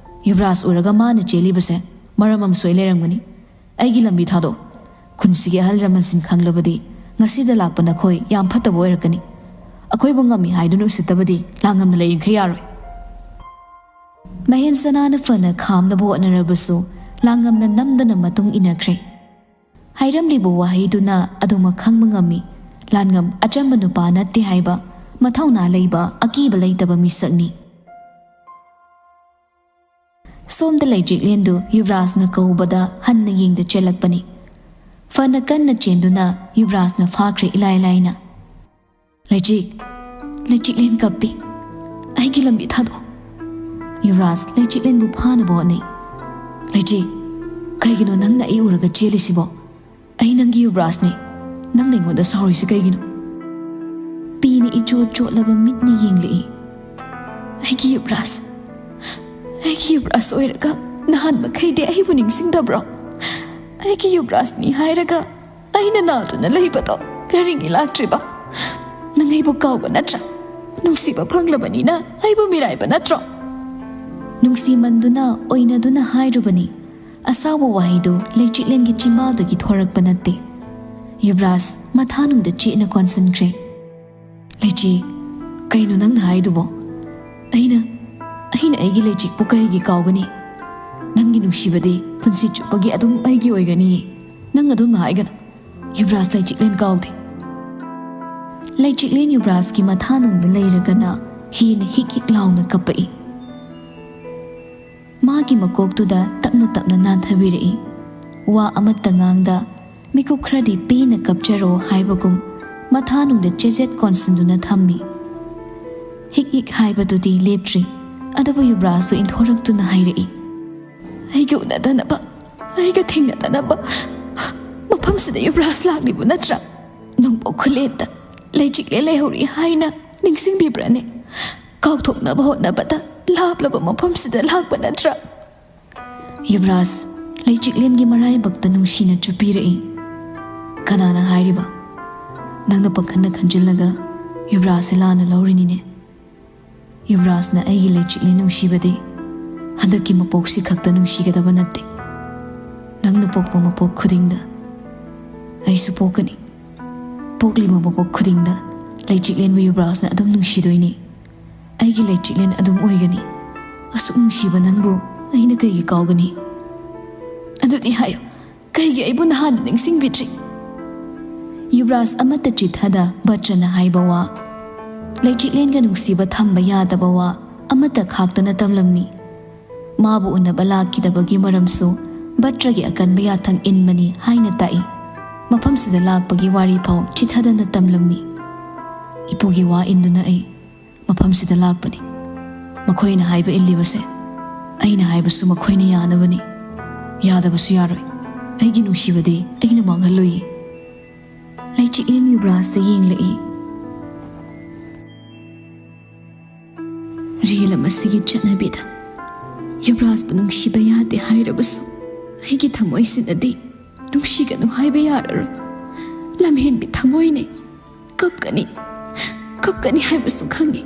ꯌꯨꯕꯔꯥꯖ ꯎꯔꯒ ꯃꯥꯅ ꯆꯦꯜꯂꯤꯕꯁꯦ ꯃꯔꯝ ꯑꯃ ꯁꯣꯏ ꯂꯩꯔꯝꯒꯅꯤ꯫ ꯑꯩꯒꯤ ꯂꯝꯕꯤ ꯊꯥꯗꯣꯛ꯫ ꯈꯨꯟꯁꯤꯒꯤ ꯑꯍꯜ ꯂꯃꯟꯁꯤꯡ ꯈꯪꯂꯕꯗꯤ ꯉꯁꯤꯗ ꯂꯥꯛꯄ ꯅꯈꯣꯏ ꯌꯥꯝ ꯐꯠꯇꯕ ꯑꯣꯏꯔꯛꯀꯅꯤ꯫ ꯑꯩꯈꯣꯏꯕꯨ ꯉꯝꯃꯤ ꯍꯥꯏꯗꯨꯅ ꯎꯁꯤꯠꯇꯕꯗꯤ ꯂꯥꯡꯉꯝꯅ ꯂꯩꯔꯤꯡꯈꯩ ꯌꯥꯔꯣꯏ꯫" ꯃꯍꯦꯟ ꯁꯅꯥꯅ ꯐꯅ ꯈꯥꯝꯅꯕ ꯍꯣꯠꯅꯔꯕꯁꯨ ꯂꯥꯡꯉꯝꯅ ꯅꯝꯗꯅ ꯃꯇꯨꯡ ꯏꯟꯅꯈ꯭ꯔꯦ꯫ ꯍꯥꯏꯔꯝꯂꯤꯕ ꯋꯥꯍꯩꯗꯨꯅ ꯑꯗꯨꯃꯛ ꯈꯪꯕ ꯉꯝꯃꯤ꯫ ꯂꯥꯟꯉꯝ ꯑꯆꯝꯕ ꯅꯨꯄꯥ ꯅꯠꯇꯦ ꯍꯥꯏꯕ ꯃꯊꯧꯅꯥ ꯂꯩꯕ, ꯑꯀꯤꯕ ꯂꯩꯇꯕ ꯃꯤꯁꯛꯅꯤ꯫ ꯁꯣꯝꯗ ꯂꯩꯆꯤꯛꯂꯦꯟꯗꯨ ꯌꯨꯕꯔꯥꯖꯅ ꯀꯧꯕꯗ ꯍꯟꯅ ꯌꯦꯡꯗ ꯆꯦꯜꯂꯛꯄꯅꯤ꯫ ꯐꯅ ꯀꯟꯅ ꯆꯦꯟꯗꯨꯅ ꯌꯨꯕꯔꯥꯖꯅ ꯐꯥꯈ꯭ꯔꯦ ꯏꯂꯥꯏ ꯂꯥꯏꯅ꯫ "ꯂꯩꯆꯤꯛ, ꯂꯩꯆꯤꯛꯂꯦꯟ ꯀꯞꯄꯤ꯫ ꯑꯩꯒꯤ ꯂꯝꯕꯤ ꯊꯥꯗꯣꯛꯑꯣ꯫" ꯌꯨꯕꯔꯥꯖ ꯂꯩꯆꯤꯛꯂꯦꯟꯕꯨ ꯐꯥꯅꯕ ꯍꯣꯠꯅꯩ꯫ "ꯂꯩꯆꯤꯛ, ꯀꯩꯒꯤꯅꯣ ꯅꯪꯅ ꯑꯩ ꯎꯔꯒ ꯆꯦꯜꯂꯤꯁꯤꯕꯣ? ꯑꯩ ꯅꯪꯒꯤ ꯌꯨꯕꯔꯥꯖꯅꯤ꯫ ꯅꯪꯅ ꯑꯩꯉꯣꯟꯗ ꯁꯥꯎꯔꯤꯁꯤ ꯀꯩꯒꯤꯅꯣ?" ꯄꯤꯅ ꯏꯆꯣꯠ ꯆꯣꯠꯂꯕ ꯃꯤꯠꯅ ꯌꯦꯡꯂꯛꯏ꯫ "ꯑꯩꯒꯤ ꯌꯨꯕꯔꯥꯖ, ꯑꯩꯒꯤ ꯌꯨꯕꯔꯥꯖ ꯑꯣꯏꯔꯒ ꯅꯍꯥꯟ ꯃꯈꯩꯗꯤ ꯑꯩꯕꯨ ꯅꯤꯡꯁꯤꯡꯗꯕ꯭ꯔꯣ? ꯑꯩꯒꯤ ꯌꯨꯕꯔꯥꯖꯅꯤ ꯍꯥꯏꯔꯒ ꯑꯩꯅ ꯅꯥꯗꯨꯅ ꯂꯩꯕꯗꯣ ꯀꯔꯤꯒꯤ ꯂꯥꯛꯇ꯭ꯔꯤꯕ? ꯅꯪ ꯑꯩꯕꯨ ꯀꯥꯎꯕ ꯅꯠꯇ꯭ꯔꯥ? ꯅꯨꯡꯁꯤꯕ ꯐꯪꯂꯕꯅꯤꯅ ꯑꯩꯕꯨ ꯃꯤꯔꯥꯏꯕ ꯅꯠꯇ꯭ꯔꯣ?" ꯅꯨꯡꯁꯤꯃꯟꯗꯨꯅ ꯑꯣꯏꯅꯗꯨꯅ ꯍꯥꯏꯔꯨꯕꯅꯤ꯫ ꯑꯁꯥꯎꯕ ꯋꯥꯍꯩꯗꯨ ꯂꯩꯆꯤꯛꯂꯦꯟꯒꯤ ꯆꯤꯝꯕꯥꯜꯗꯒꯤ ꯊꯣꯔꯛꯄ ꯅꯠꯇꯦ꯫ ꯌꯨꯕꯔꯥꯖ ꯃꯊꯥꯅꯨꯡꯗ ꯆꯦꯠꯅ ꯀꯣꯟꯁꯤꯟꯈ꯭ꯔꯦ꯫ "ꯂꯩꯆꯤꯛ, ꯀꯩꯅꯣ ꯅꯪꯅ ꯍꯥꯏꯗꯨꯕꯣ? ꯑꯩꯅ, ꯑꯩꯅ ꯑꯩꯒꯤ ꯂꯩꯆꯤꯛꯄꯨ ꯀꯔꯤꯒꯤ ꯀꯥꯎꯒꯅꯤ? ꯅꯪꯒꯤ ꯅꯨꯡꯁꯤꯕꯗꯤ ꯄꯨꯟꯁꯤ ꯆꯨꯞꯄꯒꯤ ꯑꯗꯨꯝ ꯑꯩꯒꯤ ꯑꯣꯏꯒꯅꯤꯌꯦ꯫ ꯅꯪ ꯑꯗꯨꯝ ꯍꯥꯏꯒꯅꯨ꯫ ꯌꯨꯕꯔꯥꯖ ꯂꯩꯆꯤꯛꯂꯦꯟ ꯀꯥꯎꯗꯦ꯫" ꯂꯩꯆꯤꯛꯂꯦꯟ ꯌꯨꯕꯔꯥꯖꯀꯤ ꯃꯊꯥꯅꯨꯡꯗ ꯂꯩꯔꯒꯅ ꯍꯦꯟꯅ ꯍꯤꯛ ꯍꯤꯛ ꯂꯥꯎꯅ ꯀꯞꯄꯛꯏ꯫ ꯃꯥꯒꯤ ꯃꯀꯣꯛꯇꯨꯗ ꯇꯞꯅ ꯇꯞꯅ ꯅꯥꯟꯊꯕꯤꯔꯛꯏ꯫ ꯋꯥ ꯑꯃꯠꯇ ꯉꯥꯡꯗ ꯃꯤꯀꯨꯞ ꯈꯔꯗꯤ ꯄꯦꯟꯅ ꯀꯞꯆꯔꯣ ꯍꯥꯏꯕꯒꯨꯝ ꯃꯊꯥꯅꯨꯡꯗ ꯆꯦꯖꯦꯠ ꯀꯣꯟꯁꯤꯟꯗꯨꯅ ꯊꯝꯃꯤ꯫ ꯍꯤꯛ ꯍꯤꯛ ꯍꯥꯏꯕꯗꯨꯗꯤ ꯂꯦꯞꯇ꯭ꯔꯤ, ꯑꯗꯨꯕꯨ ꯌꯨꯕꯔꯥꯖꯄꯨ ꯏꯟꯊꯣꯔꯛꯇꯨꯅ ꯍꯥꯏꯔꯛꯏ꯫ "ꯑꯩꯒ ꯎꯅꯗꯅꯕ, ꯑꯩꯒ ꯊꯦꯡꯅꯗꯅꯕ ꯃꯐꯝꯁꯤꯗ ꯌꯨꯕꯔꯥꯖ ꯂꯥꯛꯂꯤꯕ ꯅꯠꯇ꯭ꯔꯥ? ꯅꯣꯡꯄꯣꯛ ꯈꯨꯂꯦꯟꯗ ꯂꯩꯆꯤꯛꯂꯦꯟ ꯂꯩꯍꯧꯔꯤ ꯍꯥꯏꯅ ꯅꯤꯡꯁꯤꯡꯕꯤꯕ꯭ꯔꯥꯅꯦ? ꯀꯥꯎꯊꯣꯛꯅꯕ ꯍꯣꯠꯅꯕꯗ ꯂꯥꯞꯂꯕ ꯃꯐꯝꯁꯤꯗ ꯂꯥꯛꯄ ꯅꯠꯇ꯭ꯔꯥ?" ꯌꯨꯕꯔꯥꯖ ꯂꯩꯆꯤꯛꯂꯦꯟꯒꯤ ꯃꯔꯥꯏꯕꯛꯇ ꯅꯨꯡꯁꯤꯅ ꯆꯨꯞꯄꯤꯔꯛꯏ꯫ "ꯀꯅꯥꯅ ꯍꯥꯏꯔꯤꯕ? ꯅꯪꯅ ꯄꯪꯈꯟꯗ ꯈꯟꯖꯤꯜꯂꯒ ꯌꯨꯕꯔꯥꯖꯁꯦ ꯂꯥꯟꯅ ꯂꯧꯔꯤꯅꯤꯅꯦ꯫ ꯌꯨꯕꯔꯥꯖꯅ ꯑꯩꯒꯤ ꯂꯩꯆꯤꯛꯂꯦꯟ ꯅꯨꯡꯁꯤꯕꯗꯤ ꯍꯟꯗꯛꯀꯤ ꯃꯄꯣꯛꯁꯤ ꯈꯛꯇ ꯅꯨꯡꯁꯤꯒꯗꯕ ꯅꯠꯇꯦ꯫ ꯅꯪꯅ ꯄꯣꯛꯄ ꯃꯄꯣꯛ ꯈꯨꯗꯤꯡꯗ ꯑꯩꯁꯨ ꯄꯣꯛꯀꯅꯤ꯫ ꯄꯣꯛꯂꯤꯕ ꯃꯄꯣꯛ ꯈꯨꯗꯤꯡꯗ ꯂꯩꯆꯤꯛꯂꯦꯟꯕꯨ ꯌꯨꯕꯔꯥꯖꯅ ꯑꯗꯨꯝ ꯅꯨꯡꯁꯤꯗꯣꯏꯅꯤ꯫ ꯑꯩꯒꯤ ꯂꯩꯆꯤꯛꯂꯦꯟ ꯑꯗꯨꯝ ꯑꯣꯏꯒꯅꯤ꯫ ꯑꯁꯨꯛ ꯅꯨꯡꯁꯤꯕ ꯅꯪꯕꯨ ꯑꯩꯅ ꯀꯩꯒꯤ ꯀꯥꯎꯒꯅꯤ? ꯑꯗꯨꯗꯤ ꯍꯥꯏꯌꯨ, ꯀꯩꯒꯤ ꯑꯩꯕꯨ ꯅꯍꯥꯟꯅ ꯅꯤꯡꯁꯤꯡꯕꯤꯗ꯭ꯔꯤ?" ꯌꯨꯕꯔꯥꯖ ꯑꯃꯠꯇ ꯆꯤꯠꯊꯗ ꯚꯠꯇ꯭ꯔꯅ ꯍꯥꯏꯕ ꯋꯥ, ꯂꯩꯆꯤꯛꯂꯦꯟꯒ ꯅꯨꯡꯁꯤꯕ ꯊꯝꯕ ꯌꯥꯗꯕ ꯋꯥ ꯑꯃꯠꯇ ꯈꯥꯛꯇꯅ ꯇꯝꯂꯝꯃꯤ꯫ ꯃꯥꯕꯨ ꯎꯅꯕ ꯂꯥꯛꯈꯤꯗꯕꯒꯤ ꯃꯔꯝꯁꯨ ꯚꯠꯇ꯭ꯔꯒꯤ ꯑꯀꯟꯕ ꯌꯥꯊꯪ ꯏꯟꯕꯅꯤ ꯍꯥꯏꯅ ꯇꯥꯛꯏ꯫ ꯃꯐꯝꯁꯤꯗ ꯂꯥꯛꯄꯒꯤ ꯋꯥꯔꯤ ꯐꯥꯎ ꯆꯤꯊꯗꯅ ꯇꯝꯂꯝꯃꯤ꯫ ꯏꯄꯨꯒꯤ ꯋꯥ ꯏꯟꯗꯨꯅ ꯑꯩ ꯃꯐꯝꯁꯤꯗ ꯂꯥꯛꯄꯅꯤ꯫ ꯃꯈꯣꯏꯅ ꯍꯥꯏꯕ ꯏꯜꯂꯤꯕꯁꯦ ꯑꯩꯅ ꯍꯥꯏꯕꯁꯨ ꯃꯈꯣꯏꯅ ꯌꯥꯅꯕꯅꯤ꯫ ꯌꯥꯗꯕꯁꯨ ꯌꯥꯔꯣꯏ꯫ ꯑꯩꯒꯤ ꯅꯨꯡꯁꯤꯕꯗꯤ ꯑꯩꯅ ꯃꯥꯡꯍꯜꯂꯣꯏꯌꯦ꯫ ꯂꯩꯆꯤꯛꯂꯦꯟ ꯌꯨꯕ꯭ꯔꯥꯖꯇ ꯌꯦꯡꯂꯛꯏ꯫ ꯔꯤꯂꯝ ꯑꯁꯤꯒꯤ ꯆꯠꯅꯕꯤꯗ ꯌꯨꯕ꯭ꯔꯥꯖꯄꯨ ꯅꯨꯡꯁꯤꯕ ꯌꯥꯗꯦ ꯍꯥꯏꯔꯕꯁꯨ, ꯑꯩꯒꯤ ꯊꯃꯣꯏꯁꯤꯅꯗꯤ ꯅꯨꯡꯁꯤꯒꯅꯨ ꯍꯥꯏꯕ ꯌꯥꯔꯔꯣꯏ꯫ ꯂꯝꯍꯦꯟꯕꯤ ꯊꯃꯣꯏꯅꯦ꯫ ꯀꯞꯀꯅꯤ, ꯀꯞꯀꯅꯤ ꯍꯥꯏꯕꯁꯨ ꯈꯪꯉꯤ꯫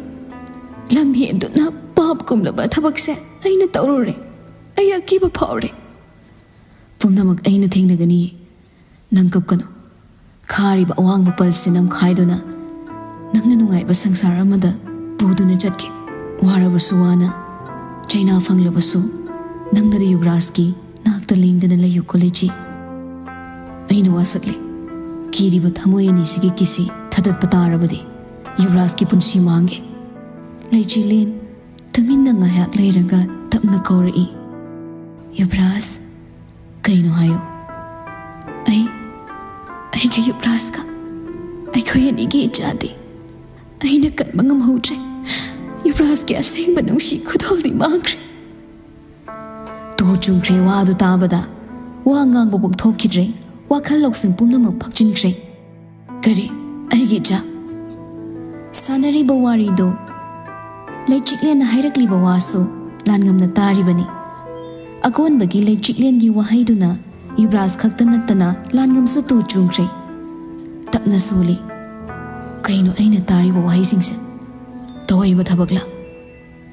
ꯂꯝꯍꯦꯟꯗꯨꯅ ꯄꯥꯞ ꯀꯨꯝꯂꯕ ꯊꯕꯛꯁꯦ ꯑꯩꯅ ꯇꯧꯔꯨꯔꯦ꯫ ꯑꯩ ꯑꯀꯤꯕ ꯐꯥꯎꯔꯦ꯫ ꯄꯨꯝꯅꯃꯛ ꯑꯩꯅ ꯊꯦꯡꯅꯒꯅꯤ꯫ ꯅꯪ ꯀꯞꯀꯅꯨ꯫ ꯈꯥꯔꯤꯕ ꯑꯋꯥꯡꯕ ꯄꯜꯁꯦ ꯅꯝꯈꯥꯏꯗꯨꯅ ꯅꯪꯅ ꯅꯨꯡꯉꯥꯏꯕ ꯁꯪꯁꯥꯔ ꯑꯃꯗ ꯄꯨꯗꯨꯅ ꯆꯠꯀꯦ꯫ ꯋꯥꯔꯕꯁꯨ ꯋꯥꯅ, ꯆꯩꯅꯥ ꯐꯪꯂꯕꯁꯨ ꯅꯪꯅꯗꯤ ꯌꯨꯕ꯭ꯔꯥꯖꯀꯤ ꯅꯥꯛꯇ ꯂꯦꯡꯗꯅ ꯂꯩꯌꯨꯀꯣ ꯂꯩꯆꯤ꯫ ꯑꯩꯅ ꯋꯥꯁꯛꯂꯦ꯫ ꯀꯤꯔꯤꯕ ꯊꯃꯣꯏ ꯑꯅꯤꯁꯤꯒꯤ ꯀꯤꯁꯤ ꯊꯗꯠꯄ ꯇꯥꯔꯕꯗꯤ ꯌꯨꯕ꯭ꯔꯥꯖꯀꯤ ꯄꯨꯟꯁꯤ ꯃꯥꯡꯒꯦ꯫ ꯂꯩꯆꯤꯂꯦꯟ ꯇꯨꯃꯤꯟꯅ ꯉꯥꯏꯍꯥꯛ ꯂꯩꯔꯒ ꯇꯞꯅ ꯀꯧꯔꯛꯏ, "ꯌꯨꯕ꯭ꯔꯥꯖ, ꯀꯩꯅꯣ ꯍꯥꯏꯌꯨ?" "ꯑꯩ, ꯑꯩꯒ ꯌꯨꯕ꯭ꯔꯥꯖꯀ, ꯑꯩꯈꯣꯏ ꯑꯅꯤꯒꯤ ꯏꯆꯥꯗꯤ ꯑꯩꯅ ꯀꯟꯕ ꯉꯝꯍꯧꯗ꯭ꯔꯦ꯫ ꯌꯨꯕ꯭ꯔꯥꯖꯀꯤ ꯑꯁꯦꯡꯕ ꯅꯨꯡꯁꯤ ꯈꯨꯗꯣꯜꯗꯤ ꯃꯥꯡꯈ꯭ꯔꯦ꯫" ꯇꯨ ꯆꯨꯡꯈ꯭ꯔꯦ ꯋꯥꯗꯨ ꯇꯥꯕꯗ꯫ ꯋꯥ ꯉꯥꯡꯕ ꯄꯣꯛꯊꯣꯛꯈꯤꯗ꯭ꯔꯦ꯫ ꯋꯥꯈꯜ ꯂꯧꯁꯤꯡ ꯄꯨꯝꯅꯃꯛ ꯐꯛꯆꯤꯟꯈ꯭ꯔꯦ꯫ "ꯀꯔꯤ? ꯑꯩꯒꯤ ꯏꯆꯥ?" ꯁꯥꯟꯅꯔꯤꯕ ꯋꯥꯔꯤꯗꯨ ꯂꯩꯆꯤꯛꯂꯦꯟꯅ ꯍꯥꯏꯔꯛꯂꯤꯕ ꯋꯥꯁꯨ ꯂꯥꯟꯉꯝꯅ ꯇꯥꯔꯤꯕꯅꯤ꯫ ꯑꯀꯣꯟꯕꯒꯤ ꯂꯩꯆꯤꯛꯂꯦꯟꯒꯤ ꯋꯥꯍꯩꯗꯨꯅ ꯌꯨꯕ꯭ꯔꯥꯖ ꯈꯛꯇ ꯅꯠꯇꯅ ꯂꯥꯟꯉꯝꯁꯨ ꯇꯨ ꯆꯨꯡꯈ꯭ꯔꯦ꯫ ꯇꯞꯅ ꯁꯣꯜꯂꯤ꯫ ꯀꯩꯅꯣ ꯑꯩꯅ ꯇꯥꯔꯤꯕ ꯋꯥꯍꯩꯁꯤꯡꯁꯦ? ꯇꯧꯍꯩꯕ ꯊꯕꯛꯂꯥ?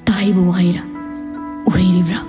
ꯇꯥꯍꯩꯕ ꯋꯥꯍꯩꯔꯥ? ꯎꯍꯩꯔꯤꯕ꯭ꯔꯥ?